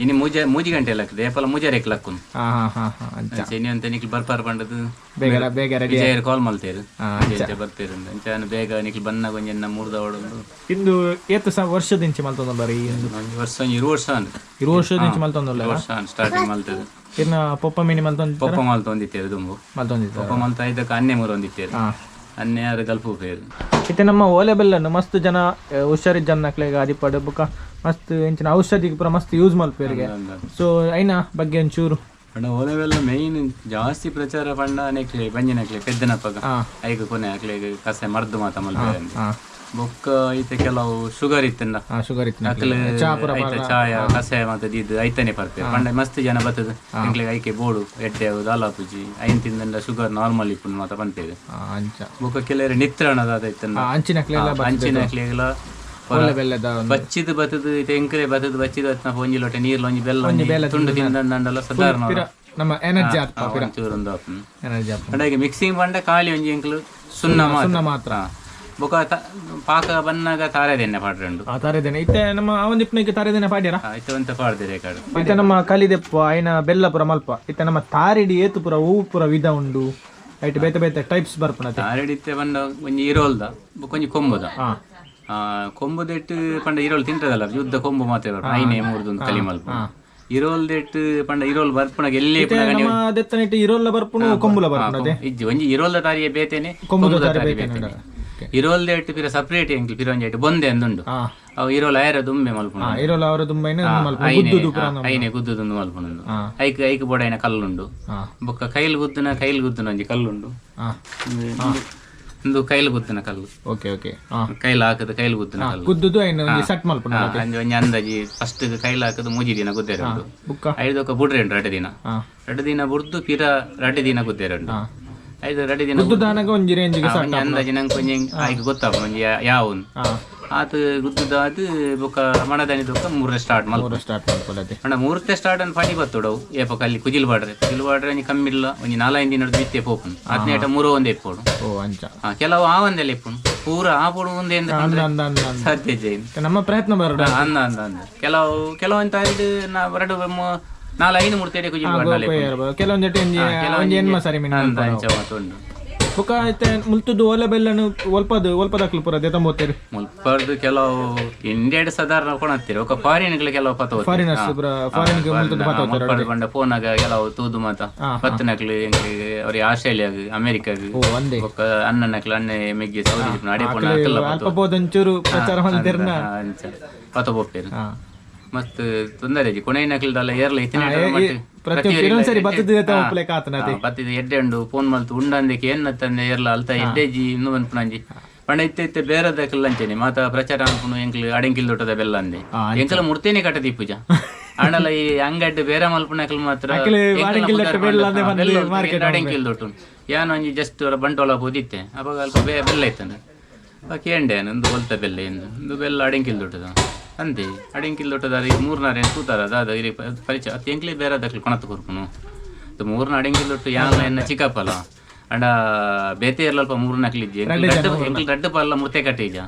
ಇನಿ ಮೂಜೆ ಮೂಜಿ ಗಂಟೆ ಲಕ್ಕದೆ, ಏಪಲ ಮೂಜರೆಕ್ ಲಕ್ಕುನು. ಹಾ ಹಾ ಹಾ ಹಾ ಅಂಚ. ಇನಿ ಅಂತ ನಿಕ್ಲು ಬರ್ಪಾರ್ ಪಂಡದು. ಬೇಗ ಬೇಗ ರೆಡಿ. ವಿಜಯರ್ ಕಾಲ್ ಮಲ್ತೇರು, ಅಂಚ ಬರ್ಪೇರು ಅಂಚ ಬೇಗ ನಿಕ್ಲು ಬನ್ನಾಗ ಒಂಜಿ ಎನ್ನ ಮೂರ್ದ ಓಡೊಂದು. ಇಂದು ಏತ್ ಸ ವರ್ಷದಿಂಚಿ ಮಲ್ತೊಂದುಲ್ಲಾರ ಈ ಇಂದು? ಒಂಜಿ ವರ್ಷ, ಒಂಜಿ ಇರು ವರ್ಷ ಅಂದ್. ಇರು ವರ್ಷದಿಂಚಿ ಮಲ್ತೊಂದುಲ್ಲ? ವರ್ಷ ಸ್ಟಾರ್ಟಿಂಗ್ ಮಲ್ತದೆ. ಇರ್ನ ಪೊಪ್ಪ ಮೀನಿ ಮಲ್ತೊಂದು? ಪೊಪ್ಪ ಮಲ್ತೊಂದಿತ್ತೇರು ದುಂಬು. ಮಲ್ತೊಂದಿತ್ತು. ಪೊಪ್ಪ ಮಲ್ತ ಇದಕ್ಕೆ ಅನ್ನೆ ಮೂರು ಒಂದಿತ್ತೇರು. ಅನ್ನೆ ಯಾರು ಗಲ್ಪು ಪೇರು. ಇತ್ತೆ ನಮ್ಮ ಓಲೆ ಬೆಲ್ಲನ್ನು ಮಸ್ತ್ ಜನ ಹುಷಾರಿದ್ದ ಜನಕ್ಲೆಗ್ ಅದಿಪಡು ಬೊಕ್ಕ ಮಸ್ತ್ ಎಂಚಿನ ಔಷಧಿಗೆ ಪೂರ ಮಸ್ತ್ ಯೂಸ್ ಮಲ್ಪೇರಿಗೆ. ಸೊ ಐನ ಬಗ್ಗೆ ಒಂಚೂರು. ಪಂಡ ಓಲೆವೆಲ್ಲ ಮೇಯ್ನ್ ಜಾಸ್ತಿ ಪ್ರಚಾರ ಪಂಡ ನೆಕ್ಲೆ ಬಂಜಿನಕ್ಲೆ ಪೆದ್ದನಪ್ಪಗ ಐಕ್ ಕೊನೆ ಅಕ್ಲೆಗ್ ಕಸೆ ಮರ್ದು ಮಾತ ಮಲ್ಪೇರೆ. ಬೊಕ್ಕ ಐತೆ ಕೆಲವು ಶುಗರ್ ಇತ್ತಂಡ. ಶುಗರ್ ಇತ್ತು. ಅಕ್ಲೆ ಐತೆ ಚಾಯ ಕಷಾಯ ಮಾತ ದೀದ್ ಐತನೆ ಪರ್ಪೆ. ಪಂಡ ಮಸ್ತ್ ಜನ ಬತ್ತದ ಎಂಕ್ಲೆಗ್ ಐಕೆ ಬೋಡು ಎಡ್ಡೆ ದಾಲ ಪೂಜಿ ಐನ್ ತಿಂದಂಡ ಶುಗರ್ ನಾರ್ಮಲ್ ಇಪ್ಪುಂಡು ಮಾತ ಪನ್ಪೇರು. ಅಂಚ. ಬೊಕ್ಕ ಕೆಲವರು ನಿತ್ರಾಣದ ಇತ್ತಂಡ. ಅಂಚಿನಕ್ಲೆಲ್ಲ. ಅಂಚಿನಕ್ಲೆಗ್ಲ ಓಲೆ ಬೆಲ್ಲದ ಒಂದು ಬಚ್ಚಿದ್ ಬತ್ತದ ಇತ್ತೆ ಎಂಕಲೆ ಬತ್ತದ ಬಚ್ಚಿದ ಬತ್ತಿನ ಒಂಜಿ ಲೋಟೆ ನೀರ್ಲ ಒಂಜಿ ಬೆಲ್ಲ ಒಂಜಿ ತುಂಡು ತಿಂದಂಡಲ ಸಾಧಾರಣ ಪಿರ ನಮ್ಮ ಎನರ್ಜಿ ಆತ್ಪ ಪಿರ. ಒಂಚೂರು ಒಂದು ಆಪುಂಡು. ಎನರ್ಜಿ ಆತ್ಪ. ಪಂಡ ಈಗ ಮಿಕ್ಸಿಂಗ್ ಪಂಡ ಖಾಲಿ ಒಂಜಿ ಎಂಕ್ಲು ಸುಣ್ಣ ಮಾತ್ರ. ಸುಣ್ಣ ಮಾತ್ರ. ಬೊಕ ಪಾಕ ಬನ್ನಾಗ ತಾರೆದೆಣ್ಣೆ ಪಾಡ್ರಂಡು. ಆ ತಾರೆದೇನೆ ಇತ್ತೆ ನಮ್ಮ ಆವಂದಿಪ್ಪನಿಗೆ ತಾರೆದೇನೆ ಪಾಡ್ಯಾರ. ಇತ್ತೆ ಒಂತ ಪಾಡ್ದಿರೆ ಕಾಡು. ಇತ್ತೆ ನಮ್ಮ ಕಲಿದೆಪ್ಪ ಐನ ಬೆಲ್ಲ ಪೂರ ಮಲ್ಪ. ಇತ್ತೆ ನಮ್ಮ ತಾರಿಡಿ ಏತು ಪೂರ ಹೂ ಪೂರ ವಿಧ ಉಂಡು, ಐಟ್ ಬೇತೆ ಬೇತೆ ಟೈಪ್ಸ್ ಬರ್ಪುನತೆ. ತಾರೆಡಿತ್ತೆ ಪಂಡ ಒಂಜಿ ಇರೋಲ್ದ ಬೊಕ ಒಂಜಿ ಕೊಂಬುದ. ಕೊಂಬುದೆಟ್ಟು ಪಂಡ ಇರೋಲ್ ತಿಂತದಲ್ಲ, ಯುದ್ಧ ಕೊಂಬು ಮಾತ್ರ ಬರ್ಪುನ ಐನೆ ಮೂರ್ದೊಂದು ಕಲಿ ಮಲ್ಪ. ಇರೋಲ್ದೆಟ್ಟು ಪಂಡ ಇರೋಲ್ ಬರ್ಪುನಾಗ ಎಲ್ಲಿ ನಮ್ಮ ದೆತ್ತನಿಟ್ಟು ಇರೋಲ್ಲ ಬರ್ಪುನು ಕೊಂಬುಲ ಬರ್ಪುನತೆ. ಇಜ್ಜಿ, ಒಂಜಿ ಇರೋಲ್ದ ತಾರಿಯೇ ಬೇತೇನೆ, ಕೊಂಬುದ ಕೊಂಬುದ ತಾರಿ ತಾರಿ ಬೇತೇನೆ. ಬೇತೇನೆ. ಇರೋಲ್ದೆಟ್ಟು ಪಿರ ಸಪ್ರೇಟ್ ಎಂಕ್ಲು ಪಿರ ಒಂಜಿ ಐಟ್ ಬೊಂದೆ ಅಂದುಂಡು. ಅವು ಇರೋಲ್ ಆಯರ ದುಂಬೆ ಮಲ್ಪುನ. ಇರೋಲ್ಲ ಅವರ ತುಂಬ ಮಲ್ಪ. ಐನೆ ಗುದ್ದುದು ಪೂರ. ಐನೆ ಗುದ್ದುದೊಂದು ಮಲ್ಪುನೊಂದು. ಐಕ್ ಐಕ್ ಬೋಡೈನ ಕಲ್ಲುಂಡು. ಬೊಕ್ಕ ಕೈಲ್ ಗುದ್ದುನ ಕೈಲ್ ಗುದ್ದುನ ಒಂಜಿ ಕಲ್ಲುಂಡು. ಒಂದು ಕೈಲ್ ಗುದ್ದುನ ಕಲ್ಲು. ಓಕೆ ಓಕೆ ಕೈಲ್ ಹಾಕದ ಕೈಲ್ ಗುದ್ದುನ ಕಲ್ಲು. ಗುದ್ದುದು ಐನ ಒಂಜಿ ಸಟ್ ಮಲ್ಪುನ. ಅಂಜಿ ಒಂಜಿ ಅಂದಾಜಿ ಫಸ್ಟ್ ಕೈಲ್ ಹಾಕದ ಮೂಜಿ ದಿನ ಗುದ್ದೇರೆ ಉಂಡು. ಬುಕ್ಕ ಐದೊಕ್ಕ ಬುಡ್ರೆ ಉಂಟು 2 ದಿನ. 2 ದಿನ ಬುಡ್ದು ಪಿರ 2 ದಿನ ಗುದ್ದೇರೆ ಉಂಟು. ಐದು 2 ದಿನ ಗುದ್ದುದಾನಗ ಒಂಜಿ ರೇಂಜಿಗೆ. ಒಂಜಿ ಅಂದಾಜಿ ನಂಗೆ ಒಂಜಿ ಆಯ್ಕೆ ಗೊತ್ತಾಪ ಒಂಜಿ ಯಾವುನ್ ಆತ ಗುದ್ದುದಾದ್. ಬೊಕ್ಕ ಮಣದನಿ ದೊಕ್ಕ ಮೂರನೇ ಸ್ಟಾರ್ಟ್ ಮಲ್ಪ. ಸ್ಟಾರ್ಟ್ ಮಲ್ಪುಲತೆ. ಪಂಡ ಮೂರ್ತೆ ಸ್ಟಾರ್ಟ್ ಅನ್ ಪನಿ ಬತ್ತುಡವು ಏಪ ಕಲ್ಲಿ ಕುಜಿಲ್ ಬಾಡ್ರೆ ಕುಜಿಲ್ ಬಾಡ್ರೆ ಒಂಜಿ ಕಮ್ಮಿ ಇಲ್ಲ ಒಂಜಿ ನಾಲೈದು ದಿನ ಬಿತ್ತೆ ಪೋಪುನು ಹದಿನೆಂಟ ಮೂರು ಒಂದೇ ಇಪ್ಪೋಡು. ಓ ಅಂಚ. ಕೆಲವು ಆ ಒಂದೆಲ್ಲ ಇಪ್ಪುನು ಪೂರ ಆ ಪೋಡು ಒಂದೇ ಎಂದ ಅಂದ ಅಂದ ಅಂದ ಅಂದ. ಸಾಧ್ಯ ಜೈನ್. ನಮ್ಮ ಪ್ರಯತ್ನ ಬರೋಡ. ಅಂದ ಅಂದ ಅಂದ ಕೆಲವು ಕೆಲವೊಂದು ಐದು ನಾ ಎರಡು ನಾಲ್ ಐದು ಮೂರ್ತಿ ಕುಜಿಲ್ ಬಾಡ್ನಾಲೆ. ಕೆಲವೊಂದು ಒಂಜಿ ಒಂಜಿ ಎನ್ಮ ಸರಿ ಮಿನ. ಅಂದ ಅಂಚ ಮಾತುಂಡು. ಬೊಕ್ಕ ಇತ್ತೆ ಮುಲ್ತುದು ಓಲೆ ಬೆಲ್ಲನು ಒಲ್ಪದು ಒಲ್ಪದಾಕ್ಲು ಪೂರ ದೆತಂಬೋತೇರು? ಮುಲ್ಪರ್ದು ಕೆಲವು ಇಂಡಿಯಾಡ್ ಸಾಧಾರಣ ಕೊಣತ್ತೀರಿ, ఒక ಫಾರಿನ್ ಕೆಲವು ಪತ. ಫಾರಿನರ್ಸ್ ಪೂರ ಫಾರಿನ್ ಮುಲ್ತುದು ಪತ. ಮುಲ್ಪರ್ದು ಪಂಡ ಫೋನಾಗ ಕೆಲವು ತೂದು ಮಾತ ಪತ್ತನಕ್ಲು ಎಂಕ್ಲಿಗ್ ಅವ್ರಿ ಆಸ್ಟ್ರೇಲಿಯಾಗ ಅಮೆರಿಕಾಗ. ಓ ಒಂದೇ. ಬೊಕ್ಕ ಅಣ್ಣನಕ್ಲು ಅಣ್ಣೆ ಮೆಗ್ಗಿ ಸೌದಿ ಅಡೆ ಪೋಣ ಅಕಲ್ಲ. ಅಲ್ಪ ಬೋದಂಚೂರು ಪ್ರಚಾರ ಮಲ್ತೆರ್ನ. ಅಂಚ ಪತ ಪೋಪೇರು. ಮಸ್ತ್ ತೊಂದರೆ ಕೊನೆನಕ್ಲದಲ್ಲ ಏರ್ಲ ಇತ್ತಿನ ಪ್ರತಿಯೊಂದು ಸರಿ ಬತ್ತದ ಒಪ್ಪಲೆಕ್ಕ ಆತನತೆ. ಬತ್ತಿದ ಎಡ್ಡೆ ಉಂಡು ಫೋನ್ ಮಲ್ತು ಉಂಡಂದಕ್ಕೆ ಏನ್ನತ್ತಂದೆ ಏರ್ಲ ಅಲ್ತ ಎಡ್ಡೆಜಿ ಇನ್ನು ಮನ್ಪುನಂಜಿ ಪಂಡ ಇತ್ತೆ ಇತ್ತೆ ಬೇರೆದಕ್ಲ ಅಂಚೆನೆ ಮಾತ ಪ್ರಚಾರ ಅನ್ಪುನು. ಎಂಕ್ಲು ಅಡೆಂಕಿಲ್ ದೊಟ್ಟದ ಬೆಲ್ಲ ಅಂದೆ ಎಂಕಲ ಮುರ್ತೇನೆ ಕಟ್ಟದಿ ಪೂಜ ಆಂಡಲ ಈ ಅಂಗಡ್ಡು ಬೇರೆ ಮಲ್ಪುನಕ್ಲು ಮಾತ್ರ ಅಡೆಂಕಿಲ್ ದೊಟ್ಟ ಬೆಲ್ಲ ಅಂದೆ ಬಂದು ಬೆಲ್ಲ ಅಡೆಂಕಿಲ್ ದೊಟ್ಟು ಯಾನ್ ಒಂಜಿ ಜಸ್ಟ್ ಬಂಟೋಳ ಪೋದಿತ್ತೆ. ಅವಾಗ ಅಲ್ಪ ಬೆಲ್ಲ ಇತ್ತಂದ್ರೆ ಕೇಂಡೆ ಒಂದು ಒಲ್ತ ಬೆಲ್ಲ ಎಂದು ಒಂದು ಬೆಲ್ಲ ಅಡೆಂಕಿಲ್ ದೊಟ್ಟದ. ಅಂದೆ ಅಡೆಂಕಿಲ್ ದೊಟ್ಟದಾರಿ ಮೂರ್ನಾರೆ ತೂತಾರ ದಾದ ಇರಿ ಪರಿಚಯ ಅತ್ ಎಂಕ್ಲೆ ಬೇರೆ ದಕ್ಲು ಕೊಣತ್ ಕೊರ್ಪುನು. ಮೂರ್ನ ಅಡೆಂಕಿಲ್ ದೊಟ್ಟು ಯಾನ್ಲ ಎನ್ನ ಚಿಕ್ಕಪ್ಪಲ ಅಂಡ ಬೇತೆ ಇರ್ಲಲ್ಪ ಮೂರ್ನಕ್ಲಿಜ್ಜಿ. ಎಂಕ್ಲು ರಡ್ಡು ಪಲ್ಲ ಮುರ್ತೆ ಕಟ್ಟೀಜ.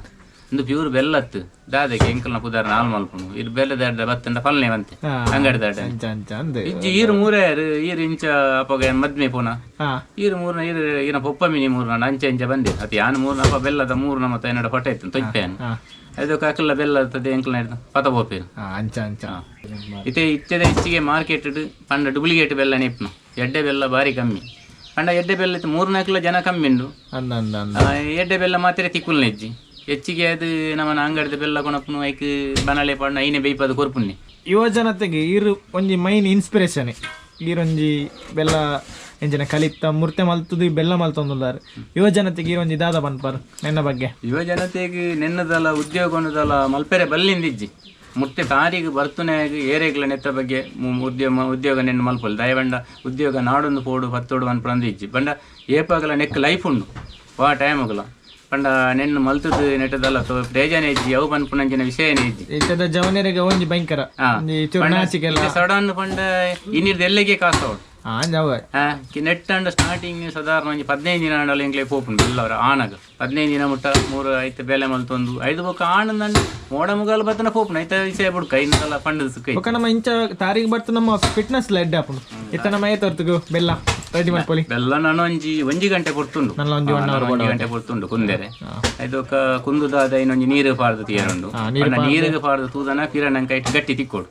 ಇಂದು ಪ್ಯೂರ್ ಬೆಲ್ಲತ್ತು ದಾದಕ್ಕೆ ಎಂಕಲ್ನ ಪುದಾರ ನಾಲ್ ಮಲ್ಪುನು. ಇದು ಬೆಲ್ಲದ ಬತ್ತಂಡ ಪಲ್ನೆ ಬಂತೆ ಅಂಗಡಿ ದಾಡ. ಅಂಚ ಅಂಚ ಅಂದೆ. ಇಜ್ಜಿ, ಈರು ಮೂರೇ ಈರು ಇಂಚ ಅಪ್ಪಗ ಮದ್ಮೆ ಪೋನ. ಈರು ಮೂರ್ನ ಈರು ಈನ ಪೊಪ್ಪ ಮಿನಿ ಮೂರ್ನ ಅಂಚೆ ಇಂಚ ಬಂದೆ. ಅತ್ ಯಾನ್ ಮೂರ್ನ ಅಪ್ಪ ಬೆಲ್ಲದ ಮೂರ್ನ ಮತ್ತೆ ಎನ್ನಡ ಹೊಟ್ಟೆ ಇತ್ತು ತೊಯ್ಪೇನು. ಅದಕ್ಕೆ ಅಕಲ್ಲ ಬೆಲ್ಲ ಎಂಕಲ್ನ ಪತ ಪೋಪೇನು. ಅಂಚ ಅಂಚ. ಇತ್ತೆ ಇತ್ತೆದ ಹೆಚ್ಚಿಗೆ ಮಾರ್ಕೆಟ್ ಪಂಡ ಡೂಪ್ಲಿಕೇಟ್ ಬೆಲ್ಲ ನೆಪ್ನು. ಎಡ್ಡೆ ಬೆಲ್ಲ ಬಾರಿ ಕಮ್ಮಿ. ಪಂಡ ಎಡ್ಡೆ ಬೆಲ್ಲ ಇತ್ತು ಮೂರ್ನಾಲ್ಕು ಜನ ಕಮ್ಮಿ ಉಂಡು. ಅಂದ ಅಂದ ಅಂದ. ಎಡ್ಡೆ ಬೆಲ್ಲ ಮಾತ್ರ ತಿಕ್ಕುಲ್ನ ಇಜ್ಜಿ. ಹೆಚ್ಚಿಗೆ ಅದು ನಮ್ಮನ ಅಂಗಡಿದ ಬೆಲ್ಲ ಕೊಣಪುನು, ಐಕ್ ಬನಲೆ ಪಂಡ ಐನೆ ಬೇಯ್ಪದು ಕೊರ್ಪುನ್ನಿ. ಯುವ ಜನತೆಗೆ ಈರು ಒಂಜಿ ಮೈನ್ ಇನ್ಸ್ಪಿರೇಷನ್. ಈರೊಂಜಿ ಬೆಲ್ಲ ಎಂಚಿನ ಕಲಿತ ಮುರ್ತೆ ಮಲ್ತುದು ಈ ಬೆಲ್ಲ ಮಲ್ತೊಂದುಲ್ಲಾರ್. ಯುವ ಜನತೆಗೆ ಈರೊಂಜಿ ದಾದ ಪನ್ಪರ್ ನೆನ್ನ ಬಗ್ಗೆ? ಯುವ ಜನತೆಗೆ ನೆನ್ನದಲ್ಲ ಉದ್ಯೋಗ ಅನ್ನೋದಲ್ಲ ಮಲ್ಪೆರೆ ಬಲ್ಲಿಂದಿಜ್ಜಿ. ಮುರ್ತೆ ತಾರಿಗೆ ಬರ್ತುನಾಗ ಏರೆಗ್ಲ ನೆತ್ತ ಬಗ್ಗೆ ಉದ್ಯಮ ಉದ್ಯೋಗ ನೆನ್ನು ಮಲ್ಪೊಲಿ. ದಯವಂಡ ಉದ್ಯೋಗ ನಾಡೊಂದು ಪೋಡು ಪತ್ತೋಡು ಅನ್ಪಂದು ಇಜ್ಜಿ. ಪಂಡ ಏಪಾಗಲ ನೆಕ್ ಲೈಫ್ ಉಂಡು ವಾ ಟೈಮ್ಗಲ. ಪಂಡ ನೆನ್ನು ಮಲ್ತದ್ದು ನೆಟ್ಟದಲ್ಲ ಪ್ರಯೋಜನ ಇಜ್ಜಿ ಅವು ಪನ್ಪುನಂಚಿನ ವಿಷಯನೇ ಇಜ್ಜಿ. ಇತ್ತದ ಜವನರಿಗೆ ಒಂಜಿ ಭಯಂಕರ ಒಂಜಿ ಚೂರು ನಾಚಿಕೆಲ್ಲ. ಸಡನ್ ಪಂಡ ಇನ್ನಿರ್ದ ಎಲ್ಲೆಗೆ ಕಾಸು ಅವಡು. ಅಂಜ ನೆಟ್ಟಂಡ ಸ್ಟಾರ್ಟಿಂಗ್ ಸಾಧಾರಣ ಒಂಜಿ 15 ದಿನ ಆಂಡಲ ಎಂಕ್ಲೆ ಪೋಪುಂಡು ಎಲ್ಲವರ ಆನಗ. 15 ದಿನ ಮುಟ್ಟ ಮೂರು ಐತೆ ಬೇಲೆ ಮಲ್ತೊಂದು ಐದು ಬೊಕ್ಕ ಆನಂದ ಮೋಡ ಮುಗಲ್ ಬತ್ತನ ಪೋಪುಂಡು. ಐತ ವಿಷಯ ಬುಡ್ಕ ಇನ್ನದಲ್ಲ ಪಂಡದ ಸುಖ. ಬೊಕ್ಕ ನಮ್ಮ ಇಂಚ ತಾರೀಗ್ ಬರ್ತು ನಮ್ಮ ಫಿಟ್ನೆಸ್ ಎಡ್ಡೆ ಆಪುಂಡು. ಇತ್ತ ನಮ್ಮ ಏತೊರ್ತುಗು ಬೆಲ್ಲ ರೆಡಿ ಮಲ್ಪೊಲಿ? ಬೆಲ್ಲ ನಾನು ಒಂಜಿ ಒಂಜಿ ಗಂಟೆ ಪೊರ್ತುಂಡು. ನನ್ನ ಒಂಜಿ ಹಾ, ನಾನು ಒಂಜಿ ಗಂಟೆ ಪೊರ್ತುಂಡು ಕುಂದೆರೆ. ಐದು ಕುಂದುದಾದ ಇನ್ನೊಂಜಿ ನೀರು ಪಾಡ್ದು ತೀರುಂಡು. ನೀರಿಗೆ ಪಾಡ್ದು ತೂದನ ಪಿರನಂಕ ಇಟ್ಟು ಗಟ್ಟಿ ತಿಕ್ಕೋಡು.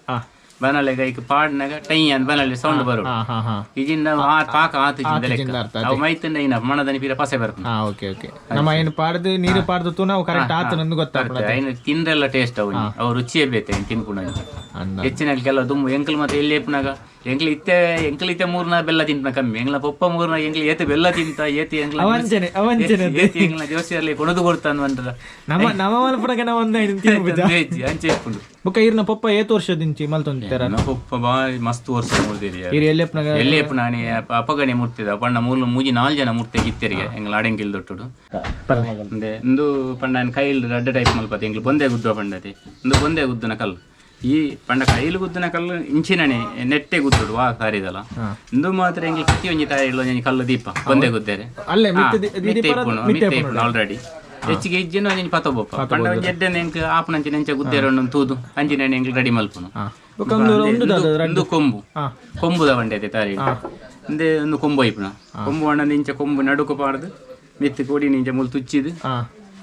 ಬನಲೆಗ ಐಕ್ ಪಾಡ್ನಾಗ ಟೈ ಅಂತ ಬನಲೆ ಸೌಂಡ್ ಬರೋಡು. ಹಾ ಹಾ ಹಾ ಇಜಿಂದ ಆ ಪಾಕ ಆತು ಲೆಕ್ಕ. ಅವು ಮೈತಂಡ ಇನ್ನ ಮಣದನಿ ಪಿರ ಪಸೆ ಬರ್ಪುಂಡು. ಓಕೆ ಓಕೆ, ನಮ್ಮ ಏನು ಪಾಡ್ದು ನೀರು ಪಾಡ್ದು ತೂ ನಾವು ಕರೆಕ್ಟ್ ಆತು ನಂದು ಗೊತ್ತಾಗ್ತದೆ. ಐನ ತಿಂದ್ರೆಲ್ಲ ಟೇಸ್ಟ್ ಅವು ಅವು ರುಚಿಯೇ ಬೇತೆ ಐನ್ ತಿನ್ಪುಣ. ಅಂದ. ಹೆಚ್ಚಿನ ಕೆಲವು ದುಮ್ಮು ಎಂಕಲ್ ಮತ್ತೆ ಎಲ್ಲಿ ಎಪ್ಪುನಾಗ ಎಂಕ್ಲು ಇತ್ತೆ ಎಂಕ್ಲು ಇತ್ತೆ ಮೂರ್ನ ಬೆಲ್ಲ ತಿಂತ ಕಮ್ಮಿ. ಎಂಗ್ಲ ಪೊಪ್ಪ ಮೂರ್ನ ಎಂಕ್ಲು ಏತು ಬೆಲ್ಲ ತಿಂತ ಏತಿ ಎಂಕ್ಲ ಅವಂಚನೆ ಅವಂಚನೆ. ಏತಿ ಎಂಕ್ಲ ಜೋಸಿಯಲ್ಲಿ ಕೊಡದು ಕೊಡ್ತಾನ ಅಂತರ. ನಮ್ಮ ನಮ್ಮ ಮಲ್ಪುನಗ ನಾವು ಒಂದು ಐದು ತಿನ್ಪುಜ. ಅಂಚೆ ಇಪ್ಪುಂಡು. ಬೊಕ್ಕ ಈರ್ನ ಪೊಪ್ಪ ಏತು ವರ್ಷದಿಂಚಿ ಮಲ್ತೊಂದಿತ್ತಾರ? ನನ್ನ ಪೊಪ್ಪ ಬಾರಿ ಮಸ್ತ್ ವರ್ಷ ಮೂರ್ದಿರಿ. ಈರ್ ಎಲ್ಲೆಪ್ಪನಾಗ? ಎಲ್ಲೇ ನಾನೇ ಅಪಗಣೆ ಮೂರ್ತಿದ ಪಂಡ ಮೂಲು ಮೂಜಿ ನಾಲ್ ಜನ ಮೂರ್ತಿ ಇತ್ತೆರಿಗೆ ಎಂಗ್ಲ ಅಡೆಂಕಿಲ್ ದೊಟ್ಟುಡು. ಅಂದೆ ಇಂದು ಪಂಡ ಕೈಲ್ ರಡ್ಡ ಟೈಪ್ ಮಲ್ಪತಿ. ಎಂಗ್ಲು ಬೊಂದೆ ಗುದ್ದುವ ಪಂಡತಿ. ಇಂದು ಬೊಂದೆ ಗುದ್ದುನ ಕಲ್ಲು. ಈ ಪಂಡ ಕೈಲು ಗುದ್ದುನ ಕಲ್ಲು ಇಂಚಿನನೆ ನೆಟ್ಟೆ ಗುದ್ದುಡು ವಾ ಕಾರಿದಲ್ಲ. ಇಂದು ಮಾತ್ರ ಎಂಗ್ಲು ಪ್ರತಿ ಒಂಜಿ ತಾಯಿಲು ಒಂಜಿ ಕಲ್ಲು ದೀಪ ಬೊಂದೆ ಗುದ್ದೇರೆ. ಅಲ್ಲೇ ಮಿತ್ತೆ ಇಪ್ಪುನು, ಮಿತ್ತೆ ಇಪ್ಪುನು ಆಲ್ರೆಡಿ. ಹೆಚ್ಚಿಗೆ ಇಜ್ಜಿನ ಒಂಜಿ ಪತ ಬೊಪ್ಪ ಪಂಡ ಒಂಜಿ ಎಡ್ಡೆ ಎಂಕ್ ಆಪುನಂಚಿನ ಎಂಚ ಗುದ್ದೇರೆ ಉಂಡು ತೂದು ಅಂಚಿನ ಎಂಕ್ಲು ರೆಡಿ ಮಲ್ಪುನು. ಬೊಕ್ಕ ಒಂದು ಒಂದು ಇಂದು ಕೊಂಬು ಕೊಂಬುದ ಬಂಡೆ ತಾರಿ. ಇಂದೆ ಒಂದು ಕೊಂಬು ಐಪುನ. ಕೊಂಬು ಅಣ್ಣಂದು ಇಂಚ ಕೊಂಬು ನಡುಕು ಪಾಡ್ದು ಮಿತ್ತು ಕೊಡಿ ಇಂಚ ಮುಲ್ ತುಚ್ಚಿದು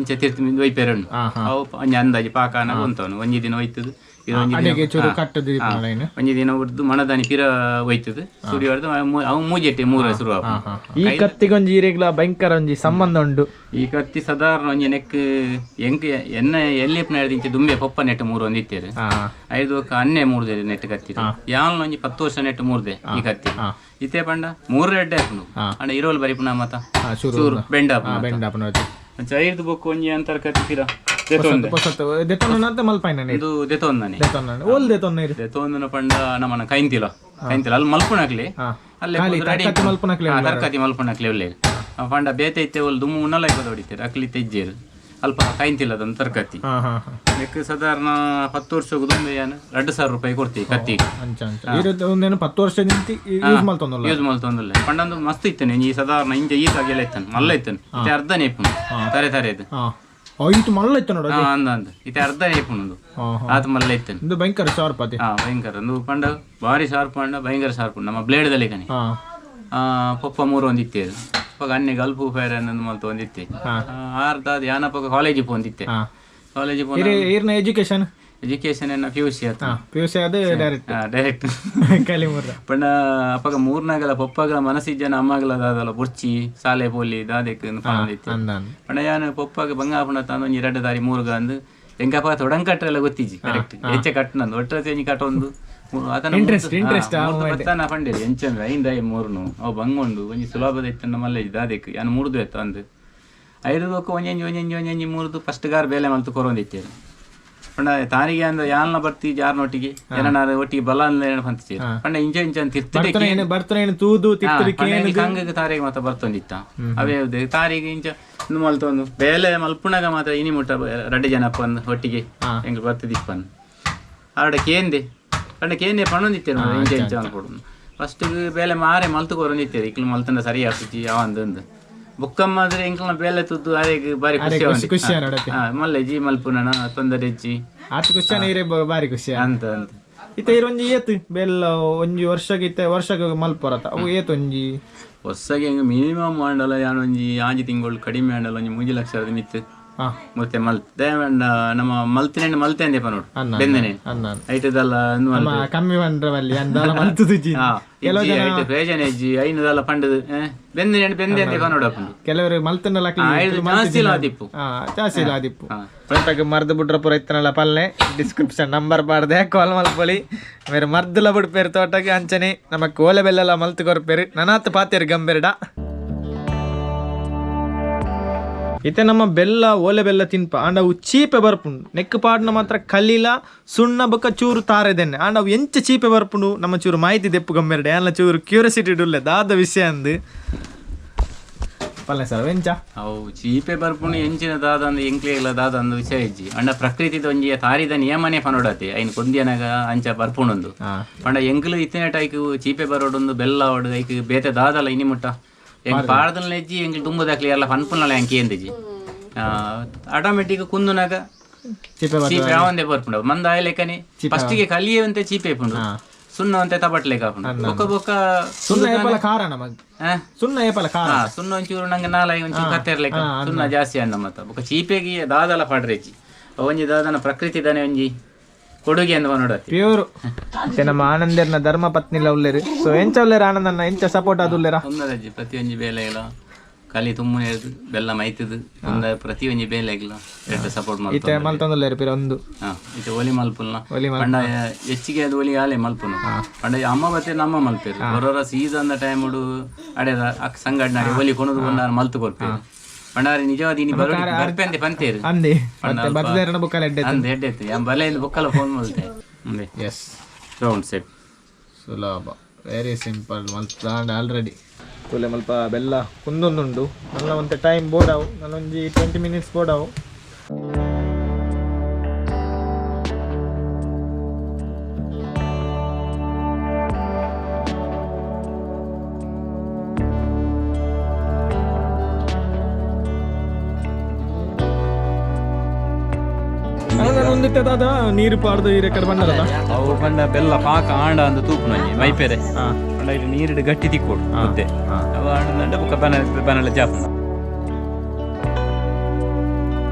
ಇಂಚ ತಿರ್ತು ಮಿಂದು ಒಯ್ಪೆರಣ್ಣು. ಅವು ಒಂಜಿ ಅಂದಾಜಿ ಪಾಕಾನ ಉಂತವನು ಒಂಜಿ ದಿನ ಒಯ್ತದು ಇದು ಒಂಜಿ ದಿನ. ಅಡೆಗೆ ಚೂರು ಕಟ್ಟದು ದೀಪನ ಲೈನ್. ಒಂಜಿ ದಿನ ಉರ್ದು ಮಣದಾನಿ ಪಿರ ಒಯ್ತದು ಸುರಿ ಹೊಡೆದು ಅವು ಮೂಜೆಟ್ಟೆ ಮೂರ ಶುರು ಆಪುಂಡು. ಈ ಕತ್ತಿಗೊಂಜಿ ಈರೆಗ್ಲ ಭಯಂಕರ ಒಂಜಿ ಸಂಬಂಧ ಉಂಡು. ಈ ಕತ್ತಿ ಸಾಧಾರಣ ಒಂಜಿ ನೆಕ್ ಎಂಕ್ ಎನ್ನ ಎಲ್ಲಿಪ್ಪನ ಇಂಚ ದುಂಬೆ ಪೊಪ್ಪ ನೆಟ್ಟು ಮೂರು ಒಂದು ಇತ್ತೇರು. ಐದು ಒಕ್ಕ ಅನ್ನೆ ಮೂರ್ದೆ ನೆಟ್ಟು ಕತ್ತಿ. ಯಾನ್ ಒಂಜಿ 10 ವರ್ಷ ನೆಟ್ಟು ಮೂರ್ದೆ ಈ ಕತ್ತಿ. ಇತ್ತೆ ಪಂಡ ಮೂರು ಎಡ್ಡೆ ಆಪುಂಡು. ಅಂಡ ಇರೋಲ್ ಬರಿಪುನ ಮತ ಚೂರು ಬೆಂಡ ಆಪುಂಡು. ಬೆಂಡ ಆಪುಂಡು. ಅಂಚ ಐದು ಬೊಕ್ಕ ಒಂಜಿ ಅಂತರ ಕತ್ತಿ ಪಿರ ದೆತೊಂದೆ. ಪೊಸತ್ತು ದೆತೊನ್ನ ಮಲ್ಪಾಯ್ನ? ಇದು ದೆತೊಂದನೆ. ದೆತೊನ್ನ ಓಲ್ ದೆತೊನ್ನ ಇರು? ದೆತೊಂದನ ಪಂಡ ನಮ್ಮನ ಕೈಂತಿಲ ಕೈಂತಿಲ ಅಲ್ಲಿ ಮಲ್ಪುನಕ್ಲೆ ಅಲ್ಲೇ ಖಾಲಿ ಪೂರ ready. ತರ್ಕತಿ ಮಲ್ಪುನಕ್ಲೆ. ತರ್ಕತಿ ಮಲ್ಪುನಕ್ಲೆ ಒಳ್ಳೆ. ಪಂಡ ಬೇತೆ ಇತ್ತೆ ಒಲ್ ದುಮ್ಮು ಉನ್ನಲ ಇಪ್ಪದ ಹೊಡಿತಾರೆ ಅಕ್ಲಿ ತೆಜ್ಜೇರು ಅಲ್ಪ ಕೈಂತಿಲ್ಲದೊಂದು ತರ್ಕತಿ. ಹಾ ಹಾ ಹಾ ನೆಕ್ ಸಾಧಾರಣ 10 ವರ್ಷಕ್ಕೆ ದುಂಬೆ ಏನು 2000 ರೂಪಾಯಿ ಕೊಡ್ತೀವಿ ಕತ್ತಿ. ಅಂಚ ಅಂಚ. ಈರು ಒಂದೇನು 10 ವರ್ಷ ಯೂಸ್ ಮಲ್ತೊಂದುಲ್ಲ? ಯೂಸ್ ಮಲ್ತೊಂದುಲ್ಲ. ಪಂಡೊಂದು ಮಸ್ತ್ ಇತ್ತನೆ. ಈ ಸಾಧಾರಣ ಇಂಚ ಈತ ಗೆಲ್ಲ ಇತ್ತನು ಮಲ್ಲ ಇತ್ತನು. ಇತ್ತೆ ಅರ್ಧನೇ ಇಪ್ಪುನು ತರೆ ತರೆ ಇದು. ಐತು ಮಲ್ಲ ಇತ್ತು ನೋಡು. ಅಂದ ಅಂದ ಇತ್ತೆ ಅರ್ಧನೇ ಇಪ್ಪುನು. ಹಾ ಹಾ ಆತ ಮಲ್ಲ ಇತ್ತನು. ಇದು ಭಯಂಕರ ಶಾರ್ಪ್ ಅತಿ. ಭಯಂಕರ ಒಂದು ಪಂಡ ಭಾರಿ ಶಾರ್ಪ್ ಪಂಡ ಭಯಂಕರ ಶಾರ್ಪ್ ನಮ್ಮ ಬ್ಲೇಡ್ದಲ್ಲಿ ಕಣಿ. ಪೊಪ್ಪ ಮೂರು ಒಂದು ಇತ್ತೇರು. ಪೊಗ ಅನ್ನೆ ಗಲ್ಪು ಫೈರ್ ಅನ್ನೊಂದು ಮಲ್ತ ಒಂದು ಇತ್ತೆ. ಆರ್ದ ಅದು ಯಾನಪಗ ಕಾಲೇಜ್ ಪೋಂದಿತ್ತೆ. ಕಾಲೇಜ್ ಪೋನ. ಈರ್ನ ಎಜುಕೇಶನ್? ಎಜುಕೇಶನ್ ಎನ್ನ ಪಿ ಯು ಸಿ ಆತು. ಪಿ ಯು ಸಿ ಅದೇ ಡೈರೆಕ್ಟ್? ಡೈರೆಕ್ಟ್. ಕಲಿ ಮೂರ್ರ. ಪಂಡ ಅಪ್ಪಗ ಮೂರ್ನಾಗಲ ಪೊಪ್ಪಗಲ ಮನಸ್ಸಿಜ್ಜನ ಅಮ್ಮಗಲ ದಾದಲ ಬುರ್ಚಿ ಸಾಲೆ ಪೋಲಿ ದಾದೆಕ್ ಪಂಡಿತ್ತೆ. ಅಂದ ಅಂದ. ಪಂಡ ಯಾನ್ ಪೊಪ್ಪಗ ಬಂಗಾಪುಣ ತಾನು ಒಂಜಿ ರಡ್ಡ ದಾರಿ ಮೂರ್ಗ ಅಂದು ಎಂಕಪ್ಪ ತೊಡಂಕಟ್ರೆಲ್ಲ ಗೊತ್ತಿಜ್ಜಿ ಕರೆಕ್ಟ್ ಹೆಚ್ಚ ಕಟ್ಟನಂದು ಒಟ್ಟರೆ ಒಂಜಿ ಕಟ್ಟೊಂದು ಆತನ ಇಂಟ್ರೆಸ್ಟ್ ಇಂಟ್ರೆಸ್ಟ್. ಬತ್ತಾನ ಪಂಡೇರಿ ಎಂಚಂದ್ರೆ ಐಂದ I ಮೂರ್ನು ಅವು ಬಂಗೊಂಡು ಒಂಜಿ ಸುಲಭದ ಇತ್ತಂಡ ಮಲ್ಲ ದಾದೆಕ್ ಯಾನ್ ಮೂರ್ದು ಎತ್ತ ಅಂದು ಐದು ಬೊಕ್ಕ ಒಂಜೊಂಜಿ ಒಂಜೊಂಜಿ ಒಂಜೊಂಜಿ ಮೂರ್ದು ಫಸ್ಟ್ ಗಾರ್ ಬೇಲೆ ಮಲ್ತು ಕೊರೊಂದಿತ್ತೇರು. ಪಂಡ ತಾರಿಗೆ ಅಂದ್ರೆ ಯಾಲ್ನ ಬರ್ತಿ ಜಾರ್ನೊಟ್ಟಿಗೆ ಏನಾರ ಒಟ್ಟಿಗೆ ಬಲ ಅಂದ್ರೆ ಪಂತಿಚೇರು ಪಂಡ ಇಂಚ ಇಂಚ ತಿರ್ತಿಡೆ ಬರ್ತನೆ ತೂದು ಕಂಗಗೆ ತಾರಿಗೆ ಮಾತ್ರ ಬರ್ತೊಂದಿತ್ತ ಅವೇ ತಾರಿಗೆ ಇಂಚ ಇಂದು ಮಲ್ತೊಂದು ಬೇಲೆ ಮಲ್ಪುಣಗ ಮಾತ್ರ ಇನಿ ಮುಟ್ಟ ರಡ್ಡೆ ಜನಪ್ಪ ಅಂದ್ ಒಟ್ಟಿಗೆ ಎಂಕ್ ಬರ್ತಿದಿಪ್ಪನ್ ಆಡ ಕೇಂದೆ ಪಂಡ ಕೇಂದೆ ಪಣೊಂದಿತ್ತೇರು ಇಂಚ ಇಂಚ ಅನ್ಕೊಡು ಫಸ್ಟ್ ಬೇಲೆ ಮಾರೆ ಮಲ್ತು ಕೊರೊಂದಿತ್ತೇರು ಇಕ್ಲು ಮಲ್ತಂಡ ಸರಿ ಆಪುಜಿ ಅವಂದು ಬುಕ್ಕಮ್ಮ ಅಂದ್ರೆ ಎಂಕ್ಲನ ಬೇಲೆ ತುದ್ದು ಅರೆಗ್ ಬಾರಿ ಖುಷಿ ಖುಷಿ ಮಲ್ಲೆ ಜಿ ಮಲ್ಪುನನ ತೊಂದರೆ ಇಜ್ಜಿ ಆತ ಖುಷಿ ಇರೆ ಬಾರಿ ಖುಷಿ ಅಂತ ಅಂತ ಇತ್ತೆ ಇರೊಂಜಿ ಏತ್ ಬೆಲ್ಲ ಒಂಜಿ ವರ್ಷಗೆ ಇತ್ತೆ ವರ್ಷಗೆ ಮಲ್ಪೊರತ ಅವು ಏತ್ ಒಂಜಿ ಹೊಸಗೆ ಹೆಂಗೆ ಮಿನಿಮಮ್ ಆಂಡಲ ಯಾನೊಂಜಿ ಆಂಜಿ ತಿಂಗಳು ಕಡಿಮೆ ಆಂಡಲ ಒಂಜಿ ಮೂಜಿ ಲಕ್ಷದ ಮಿತ್ತು ಮತ್ತೆ ಮಲ್ತೆ ನಮ್ಮ ಮಲ್ತಿನ ಮಲ್ತೆ ಅಂದೆಪ್ಪ ನೋಡು ಬೆಂದನೆ ಐಟದಲ್ಲ ಕಮ್ಮಿ ಬಂದ್ರವಲ್ಲಿ ಅಂದಲ ಮಲ್ತುಜಿ ಐಟ್ ಪ್ರಯೋಜನ ಇಜ್ಜಿ ಐನದಲ್ಲ ಪಂಡದು ಬೆಂದನೆ ಬೆಂದೆ ಅಂದೆಪ್ಪ ನೋಡು ಅಪ್ಪಂದು ಕೆಲವರು ಮಲ್ತನಲ್ಲ ಜಾಸ್ತಿ ಇಲ್ಲ ಆದಿಪ್ಪು ಜಾಸ್ತಿ ಇಲ್ಲ ಆದಿಪ್ಪು ತಗ ಮರ್ದು ಬುಡ್ರ ಪೂರ ಇತ್ತನಲ್ಲ ಪಲ್ಲೆ ಡಿಸ್ಕ್ರಿಪ್ಷನ್ ನಂಬರ್ ಪಾಡ್ದೆ ಕಾಲ್ ಮಲ್ಪೊಲಿ ಮೇರೆ ಮರ್ದುಲ ಬುಡ್ಪೇರು ತೋಟಕ್ಕೆ ಅಂಚನೆ ನಮ್ಮ ಕೋಲೆ ಬೆಲ್ಲೆಲ್ಲ ಮಲ್ತು ಕೊರ್ಪೇರು ನನಾತ್ ಪಾತೇರು ಗಂಬೇರ್ಡ ಇತ್ತೆ ನಮ್ಮ ಬೆಲ್ಲ ಓಲೆ ಬೆಲ್ಲ ತಿನ್ಪ ಆಂಡ ಅವು ಚೀಪೆ ಬರ್ಪುಂಡು ನೆಕ್ ಪಾಡ್ನ ಮಾತ್ರ ಕಲ್ಲಿಲ ಸುಣ್ಣ ಬೊಕ್ಕ ಚೂರು ತಾರೆದೆನ್ನೆ ಆಂಡ ಅವು ಎಂಚ ಚೀಪೆ ಬರ್ಪುಂಡು ನಮ್ಮ ಚೂರು ಮಾಹಿತಿ ದೆಪ್ಪು ಗಮ್ಮೆರಡೆ ಅಲ್ಲ ಚೂರು ಕ್ಯೂರಿಯಾಸಿಟಿ ಇಡುಲ್ಲೆ ದಾದ ವಿಷಯ ಅಂದು ಪಲ್ಲೆ ಸರ್ ಎಂಚ ಅವು ಚೀಪೆ ಬರ್ಪುಂಡು ಎಂಚಿನ ದಾದ ಅಂದ್ ಎಂಕ್ಲೆ ಇಲ್ಲ ದಾದ ಅಂದ್ ವಿಷಯ ಇಜ್ಜಿ ಅಂಡ ಪ್ರಕೃತಿದ ಒಂಜಿ ತಾರಿದ ನಿಯಮನೇ ಪನೋಡತೆ ಐನ್ ಕೊಂದಿಯನಾಗ ಅಂಚ ಬರ್ಪುಂಡೊಂದು ಪಂಡ ಎಂಕ್ಲು ಇತ್ತಿನ ಐಕ್ ಚೀಪೆ ಬರೋಡೊಂದು ಬೆಲ್ಲ ಅವಡು ಐಕ್ ಬೇತೆ ದಾದಲ್ಲ ಇನಿ ಮುಟ್ಟ ಎಂಕ್ ಪಾಡ್ದಲ್ ನೆಜ್ಜಿ ಎಂಕ್ಲು ದುಂಬುದಾಕ್ಲಿ ಎಲ್ಲ ಪನ್ಪುನಲ್ಲ ಎಂಕ್ ఏందిಜಿ ಆಟೋಮೆಟಿಕ್ ಕುಂದುನಾಗ ಚೀಪೆ ಚೀಪೆ ಯಾವಂದೇ ಬರ್ಪುಂಡು ಮಂದ ಆಯಲೆಕ್ಕನೆ ಫಸ್ಟಿಗೆ ಕಲಿಯವಂತೆ ಚೀಪೆ ಪುಂಡು ಸುಣ್ಣ ಅಂತೆ ತಬಟ್ಲೆ ಕಾಪುಂಡು ಬೊಕ್ಕ ಬೊಕ್ಕ ಸುಣ್ಣ ಏಪಲ ಖಾರ ನಮಗ್ ಸುಣ್ಣ ಏಪಲ ಖಾರ ಸುಣ್ಣ ಒಂಚೂರು ನಂಗೆ ನಾಲಾಯಿ ಒಂಚೂರು ಕತ್ತೆರ್ಲೆಕ್ಕ ಸುಣ್ಣ ಜಾಸ್ತಿ ಅಂದ ಮತ್ತ ಬೊಕ್ಕ ಚೀಪೆಗೆ ದಾದಲ ಪಾಡ್ರೆಜ್ಜಿ ಒಂಜಿ ದಾದನ ಪ್ರಕೃತಿ ದಾನೆ ಒಂಜಿ ಕೊಡುಗೆ ಅಂದ ನೋಡತಿ ಪ್ಯೂರ್ ನಮ್ಮ ಆನಂದರ್ನ ಧರ್ಮ ಪತ್ನಿಲ ಉಲ್ಲೇರು ಸೊ ಎಂಚ ಉಲ್ಲೇರು ಆನಂದನ್ನ ಎಂಚ ಸಪೋರ್ಟ್ ಅದು ಉಲ್ಲೇರಾ ಒಂದರಜ್ಜಿ ಪ್ರತಿಯೊಂಜಿ ಬೇಲೆ ಇಲ್ಲ ಕಲಿ ತುಮ್ಮನೆ ಬೆಲ್ಲ ಮೈತದು ಒಂದ ಪ್ರತಿಯೊಂಜಿ ಬೇಲೆ ಇಲ್ಲ ಎಡ್ಡೆ ಸಪೋರ್ಟ್ ಇತ್ತೆ ಮಾಡ್ತಾರೆ ಮಲ್ತೊಂದುಲ್ಲೇರು ಪಿರ ಒಂದು ಇತ್ತೆ ಒಲಿ ಮಲ್ಪುಲ್ನ ಒಲಿ ಪಂಡ ಹೆಚ್ಚಿಗೆ ಅದು ಒಲಿ ಆಲೆ ಮಲ್ಪುನು ಪಂಡ ಅಮ್ಮ ಬತ್ತೆ ನಮ್ಮ ಮಲ್ಪೇರು ಹೊರೊರ ಸೀಸನ್ ಟೈಮ್ ಅಡೆ ಸಂಗಡ್ನಾಡಿ ಒಲಿ ಕೊಣದು ಬಂದ ಮಲ್ತು ಕೊರ್ಪೇರು ಪಂಡ ನಿಜವಾದ ಇನಿ ಬರೋ ಬರ್ಪೆಂದೆ ಪಂತೇರು ಅಂದಿ ಮತ್ತೆ ಬತ್ತದೇರನ ಬುಕ್ಕಲ ಎಡ್ಡೆ ಅಂದ್ ಎಡ್ಡೆ ಇತ್ತು ಬಲೆ ಬುಕ್ಕಲ ಫೋನ್ ಮಲ್ತೆ ಅಂದೆ ಎಸ್ ರೌಂಡ್ ಶೇಪ್ ಸುಲಭ ವೆರಿ ಸಿಂಪಲ್ ಮಲ್ತಾಂಡ್ ಆಲ್ರೆಡಿ ತುಲೆ ಮಲ್ಪ ಬೆಲ್ಲ ಕುಂದೊಂದುಂಡು ನನ್ನ ಒಂತೆ ಟೈಮ್ ಬೋಡಾವು ನನ್ನೊಂಜಿ 20 ಮಿನಿಟ್ಸ್ ಬೋಡಾವು ಒಂದಿತ್ತೆ ದಾದ ನೀರು ಪಾಡ್ದು ಈ ರೆಕಡ್ ಬಂದಲ್ಲ ಅವು ಪಂಡ ಬೆಲ್ಲ ಪಾಕ ಆಂಡ ಅಂದ್ ತೂಪುನಂಜಿ ಮೈಪೆರೆ ಪಂಡ ಇಲ್ಲಿ ನೀರಿಡು ಗಟ್ಟಿ ತಿಕ್ಕೋಡು ಮುದ್ದೆ ಅವು ಆಂಡ ಬೊಕ್ಕ ಬನ ಬನಲ ಜಾಪುನ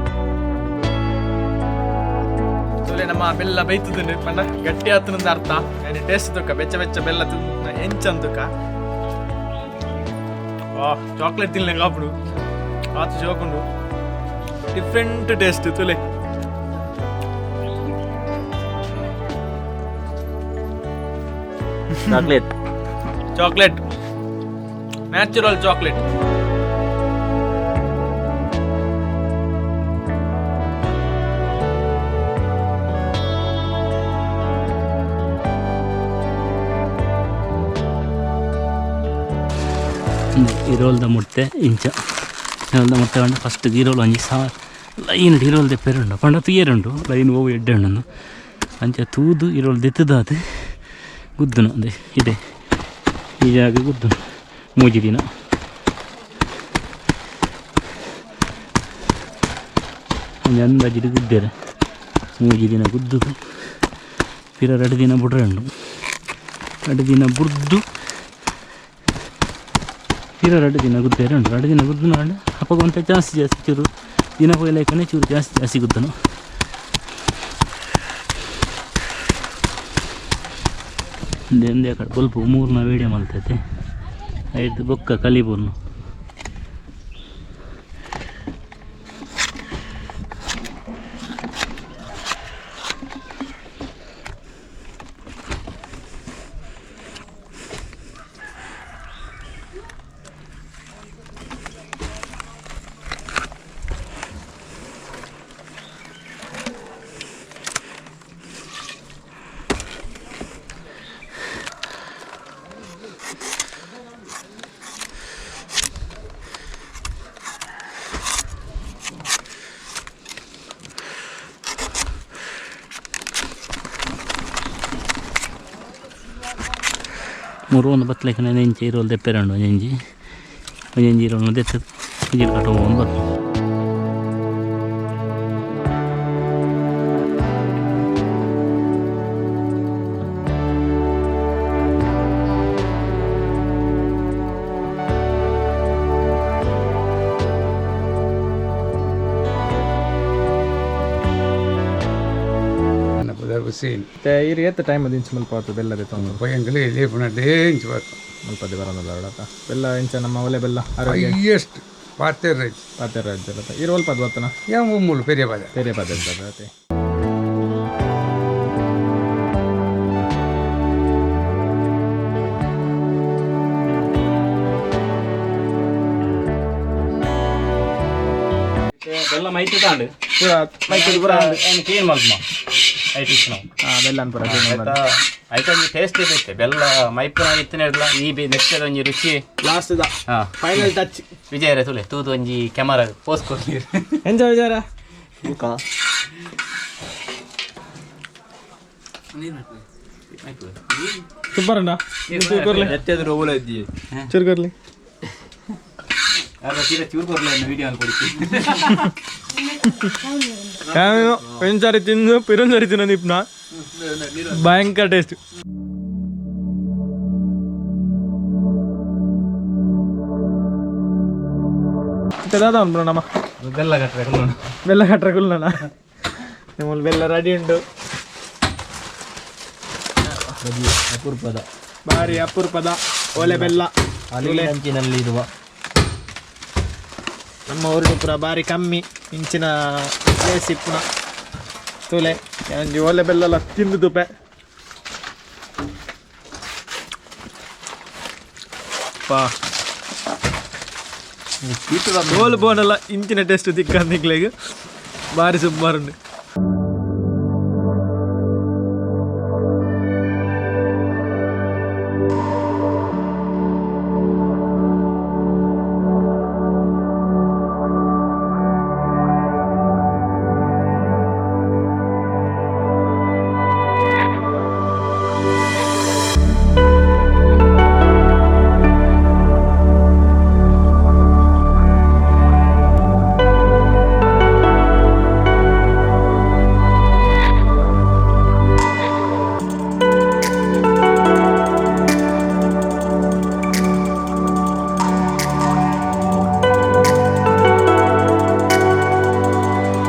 ತುಲೆ ನಮ್ಮ ಬೆಲ್ಲ ಬೈತುದುಂಡು ಪಂಡ ಗಟ್ಟಿ ಆತನಂದ ಅರ್ಥ ನಾನು ಟೇಸ್ಟ್ ತುಕ್ಕ ಬೆಚ್ಚ ಬೆಚ್ಚ ಬೆಲ್ಲ ತಿಂದು ಎಂಚ ಅಂತುಕ್ಕ ವಾ ಚಾಕ್ಲೇಟ್ ತಿನ್ಲೆ ಕಾಪುಡು ಆತು ಶೋಕುಂಡು ಡಿಫ್ರೆಂಟ್ ಟೇಸ್ಟ್ ತುಲೆ ಚಾಕ್ಲೇಟ್ ಚಾಕ್ಲೇಟ್ ನ್ಯಾಚುರಲ್ ಚಾಕ್ಲೇಟ್ ಇರೋಲ್ದ ಮುಟ್ಟೆ ಇಂಚ ಇರೋಲ್ದ ಮುಟ್ಟೆ ಪಂಡ ಫಸ್ಟ್ ಇರೋಲ್ ಒಂಜಿ ಸಾ ಲೈನ್ ಇರೋಲ್ ದೆಪ್ಪೆರುಂಡು ಪಂಡ ತೂಯರುಂಡು ಲೈನ್ ಓವು ಎಡ್ಡೆ ಉಂಡು ಅಂಚ ತೂದು ಇರೋಲ್ ದೆತ್ತದಾದ ಗುದ್ದುನು ಅದೇ ಇದೆ ಈ ಜಾಗ ಗುದ್ದುನು ಮೂಜಿ ದಿನ ಒಂಜಿ ಅಂದಾಜಿಡ್ ಗುದ್ದೆರೆ ಮೂಜಿ ದಿನ ಗುದ್ದುದು ಪಿರ 2 ದಿನ ಬುಡ್ರೆ ಉಂಡು 2 ದಿನ ಬುಡ್ದು ಪಿರ 2 ದಿನ ಗುದ್ದೇರೆ ಉಂಟು 2 ದಿನ ಗುದ್ದು ನಾಡ ಅಪ್ಪಗ ಒಂತೆ ಜಾಸ್ತಿ ಜಾಸ್ತಿ ಚೂರು ದಿನ ಪೋಯ್ಲೈಕನೆ ಚೂರು ಜಾಸ್ತಿ ಜಾಸ್ತಿ ಗುದ್ದನು ಒಂದೇ ಕಡೆ ಬೊಲ್ಪು ಮೂರ್ನ ವೀಡಿಯೋ ಮಲ್ತೈತೆ ಐದು ಬೊಕ್ಕ ಕಲಿಬೂರ್ನು ಮುರುವೊಂದು ಬತ್ತಲೆಕ್ಕನೆ ಇಂಚ ಇರೋಲ್ ದೆಪ್ಪೆರಂಡು ಒಂಜೊಂಜಿ ಒಂಜೊಂಜಿ ಇರೋಲ್ ದೆತ್ತು ಪುಜಿಲ್ ಕಟ್ಟುವ ಬತ್ತು. ನನ್ನ ಪುದರ್ ಹುಸೇನ್. ಮತ್ತೆ ಇರು ಏತ್ ಟೈಮ್ ಅದು ಇಂಚ ಮಲ್ಪ ಆತು ಬೆಲ್ಲ ದೆತ್ತೊಂದು? ಪೊಯ್ಯಂಕಲು ಎಲ್ಲಿ ಪುನಡ್ಡೇ ಇಂಚ ಬರ್ತು. ಮಲ್ಪದೆ ಬರೋದಲ್ಲ ಅವಳತ್ತ ಬೆಲ್ಲ ಇಂಚ ನಮ್ಮ ಒಲೆ ಬೆಲ್ಲ ಆರೋಗ್ಯ. Highest ಪಾತೇರ್ rice. ಪಾತೆ ರಾಜ್ಯ ಇರು ಒಲ್ಪ ಅದು ಬತ್ತನ. ಯಾವ ಮೂಲು ಪೆರಿಯ ಪದ. ಬೇರೆ ಪದ ಇರ್ತದೆ. ಬೆಲ್ಲ ಮೈತಿ ತಾಂಡು. ಪೂರ ಮೈತುದು ಪೂರ. ಕ್ಲೀನ್ ಮಲ್ಪುನ ಐಟ್ ಇಷ್ಟು. ಹಾಂ, ಬೆಲ್ಲ ಪೂರ clean ಮಾಡು. ಐತ ಒಂಜಿ ಟೇಸ್ಟ್ ಇರುತ್ತೆ ಬೆಲ್ಲ ಮೈಪುನ ಇತ್ತಿನ ಈ ಬಿ ನೆಕ್ಸ್ಟ್ ಒಂಜಿ ರುಚಿ. ಲಾಸ್ಟ್ the ಹಾ. Final touch. ವಿಜಯರ ತುಲೆ ತೂದು ಒಂಜಿ ಕ್ಯಾಮರಾ ಪೋಸ್ ಕೊರ್ಲಿ. ಎಂಚ ವಿಚಾರ? ಸೂಪರ್ ಉಂಡಾ? ಚೂರು ಕೊರ್ಲಿ. ಚೂರು ಕೊರ್ಲಿ ವಿಡಿಯೋ ಕೊಡ್ತೀನಿ. ಒಂದ್ಸಾರಿ ತಿಂದು ಪಿರೊಂದ್ಸಾರಿ ತಿನ್ನೋ ನಿಪ್ನ ಭಯಂಕರ ಟೇಸ್ಟ್. ದಾದ ಉಂಟು ನಮ್ಮ. ಬೆಲ್ಲ ಕಟ್ಟರೆ. ಬೆಲ್ಲ ಕಟ್ಟರೆ ಕುಲ್ಲಣ. ನಿಮ್ಮಲ್ಲಿ ಬೆಲ್ಲ ರೆಡಿ ಉಂಟು. ಅಪರೂಪದ. ಭಾರಿ ಅಪರೂಪದ ಒಲೆ ಬೆಲ್ಲ. ಅಂಚಿನಲ್ಲಿ ಇರುವ. ನಮ್ಮ ಊರುಡು ಪೂರ ಭಾರಿ ಕಮ್ಮಿ ಇಂಚಿನ ಪ್ಲೇಸ್ ಇಪ್ಪುನ. ತೂಲೆ, ಒಂಜಿ ಒಲೆ ಬೆಲ್ಲಲ ತಿಂದು ತುಪೆ. ಪಾ ಗೋಲ್ ಬೋನಲ್ಲ ಇಂಚಿನ ಟೇಸ್ಟ್ ತಿಕ್ಕಂದಿಕ್ಲೆಗ್ ಭಾರಿ ಸೂಪರ್ ಉಂಡು.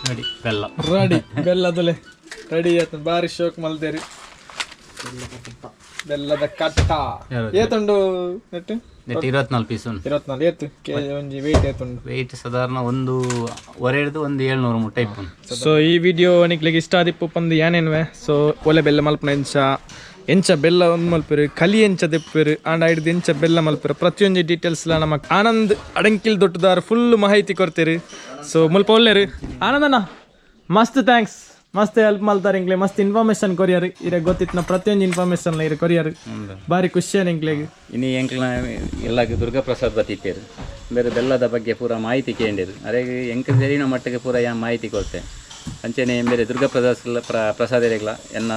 ನೋಡಿ ಬೆಲ್ಲ. ರೆಡಿ ಬೆಲ್ಲ ತುಲೆ ರೆಡಿ ಆಯ್ತು. ಬಾರಿ ಶೋಕ್ ಮಲ್ದೇರಿ ಬೆಲ್ಲದ ಕಟ್ಟ. ಏತುಂಡು ನೆಟ್? ನೆಟ್ 24 ಪೀಸ್ ಉಂಟು. 24 ಏತು ಕೆ ಒಂಜಿ ವೆಯ್ಟ್ ಏತುಂಡು? ವೆಯ್ಟ್ ಸಾಧಾರಣ ಒಂದು ಒರೆಡ್ದು ಒಂದು 700 ಮುಟ್ಟ ಇಪ್ಪುಂಡು. ಸೊ ಈ ವಿಡಿಯೋ ನಿಕ್ಲೆಗ್ ಇಷ್ಟ ಆದಿಪ್ಪು ಪಂದು ಯಾನೇನ್ವೆ. ಸೊ ಒಲೆ ಬೆಲ್ಲ ಮಲ್ಪುನ ಎಂಚ, ಎಂಚ ಬೆಲ್ಲ ಒಂದು ಮಲ್ಪೆರು, ಕಲಿ ಎಂಚ ದೆಪ್ಪೆರು, ಆಂಡ ಐಡ್ದು ಎಂಚ ಬೆಲ್ಲ ಮಲ್ಪೆರು, ಪ್ರತಿಯೊಂಜಿ ಡೀಟೇಲ್ಸ್ಲ ನಮ್ಮ ಆನಂದ್ ಅಡಂಕಿಲ್ ದೊಡ್ಡದಾರ್ ಫುಲ್ ಮಾಹಿತಿ ಕೊಡ್ತೀರಿ. ಸೊ ಮುಲ್ಪ ಒಲ್ಲೇರು ಆನಂದಣ್ಣ, ಮಸ್ತ್ thanks. ಮಸ್ತ್ ಹೆಲ್ಪ್ ಮಲ್ತಾರೆ ಇಂಕ್ಲೆ, ಮಸ್ತ್ ಇನ್ಫಾರ್ಮೇಷನ್ ಕೊರಿಯರ್. ಇರ ಗೊತ್ತಿತ್ತು ಪ್ರತಿಯೊಂದು ಇನ್ಫಾರ್ಮೇಷನ್ ಇರ ಕೊರಿಯರ್, ಬಾರಿ ಖುಷಿಯ ಇಂಕ್ಲೆಗ್. ಇನ್ನು ಎಂಕ್ಲ ಎಲ್ಲ ದುರ್ಗಾಪ್ರಸಾದ್ ಬತ್ತಿತ್ತೇರು ಬೇರೆ ಬೆಲ್ಲದ ಬಗ್ಗೆ ಪೂರ ಮಾಹಿತಿ ಕೇಂಡಿರು. ಅದೇ ಎಂಕ್ ತೆರಿನ ಮಟ್ಟಿಗೆ ಪೂರ ಯಾ ಮಾಹಿತಿ ಕೊಡ್ತೆ. ಅಂಚನೆ ಬೇರೆ ದುರ್ಗಾಪ್ರಸಾದ್ ಪ್ರಸಾದರಿಗಳ ಎನ್ನ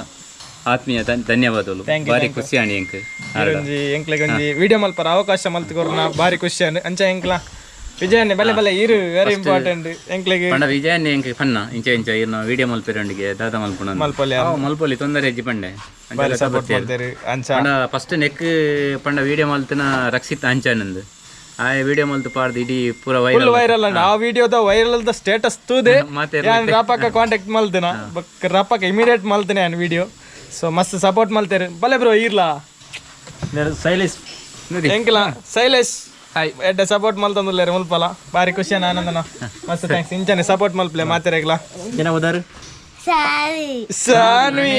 ಆತ್ಮೀಯ ಧನ್ಯವಾದಗಳು. ಭಾರಿ ಖುಷಿ ಆಣಿ ಎಂಕ್. ಒಂಜಿ ಎಂಕ್ಲೆಗ್ ಒಂಜಿ ವಿಡಿಯೋ ಮಲ್ಪರ ಅವಕಾಶ ಮಲ್ತ್ ಕೊರ್ನ ಬಾರಿ ಖುಷಿ ಅಂಡ್. ಅಂಚ ಎಂಕ್ಲ ವಿಜಯನ್ನೆ ಬಲೆ ಬಲೆ ಇರು ವೆರಿ ಇಂಪಾರ್ಟೆಂಟ್ ಎಂಕ್ಲೆಗ್. ಪಂಡ ವಿಜಯನ್ನೆ ಎಂಕ್ ಪನ್ನ ಇಂಚ ಇಂಚ ಇರ್ನ ವಿಡಿಯೋ ಮಲ್ಪಿರಂಡಿಗೆ ದಾದ ಮಲ್ಪುಣ. ಮಲ್ಪೊಲಿ. ಮಲ್ಪೊಲಿ ತೊಂದರೆ ಹೆಜ್ಜಿ ಪಂಡೆ. ಸಪೋರ್ಟ್ ಮಲ್ತೇರು ಅಂಚ. ಪಂಡ ಫಸ್ಟ್ ನೆಕ್ ಪಂಡ ವಿಡಿಯೋ ಮಲ್ತಿನ ರಕ್ಷಿತ್ ಅಂಚಾನಂದ್. ಆ ವಿಡಿಯೋ ಮಲ್ತು ಪಾಡ್ದು ಇಡೀ ಪೂರ ಫುಲ್ ವೈರಲ್. ವೈರಲ್ ಅಂಡ್ ಆ ವಿಡಿಯೋದ ವೈರಲ್ the status ತೂದೆ ಮಾತೆರ್ಲ ಯಾನ್ ರಾಪಕ್ಕ ಕಾಂಟ್ಯಾಕ್ಟ್ ಮಲ್ತಿನ. ಬೊಕ್ಕ ರಾಪಕ್ಕ ಇಮಿಡಿಯೇಟ್ ಮಲ್ತಿನ ಯಾನ್ ವಿಡಿಯೋ. ಸೊ ಮಸ್ತ್ ಸಪೋರ್ಟ್ ಮಲ್ತೇರು. ಬಲೆ ಬ್ರೋ, ಇರ್ಲಾ. ಶೈಲೇಶ್. ಎಂಕಲ ಶೈಲೇಶ್ ಎಡ್ಡೆ ಸಪೋರ್ಟ್ ಮಲ್ತೊಂದುಲ್ಲೇರು ಮುಲ್ಪಲ. ಬಾರಿ ಖುಷಿ ಆನಂದನ. ಮಸ್ತ್ thanks. ಇಂಚನೆ ಸಪೋರ್ಟ್ ಮಲ್ಪಲೆ ಮಾತೆರೆಗ್ಲ. ಜನ ಉದಾರು. ಸಾನ್ವಿ.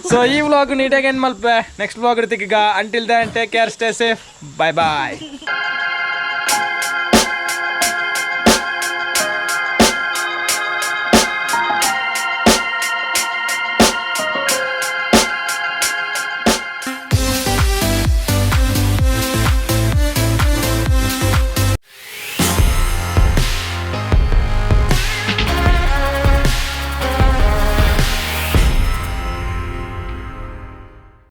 ಸೊ ಈ ವ್ಲಾಗ್ ನೀಟಾಗಿ ಎಂಡ್ ಮಲ್ಪೆ. ನೆಕ್ಸ್ಟ್ ವ್ಲಾಗ್ ಇರ್ತಿಗ. Until then, take care, stay safe, bye bye.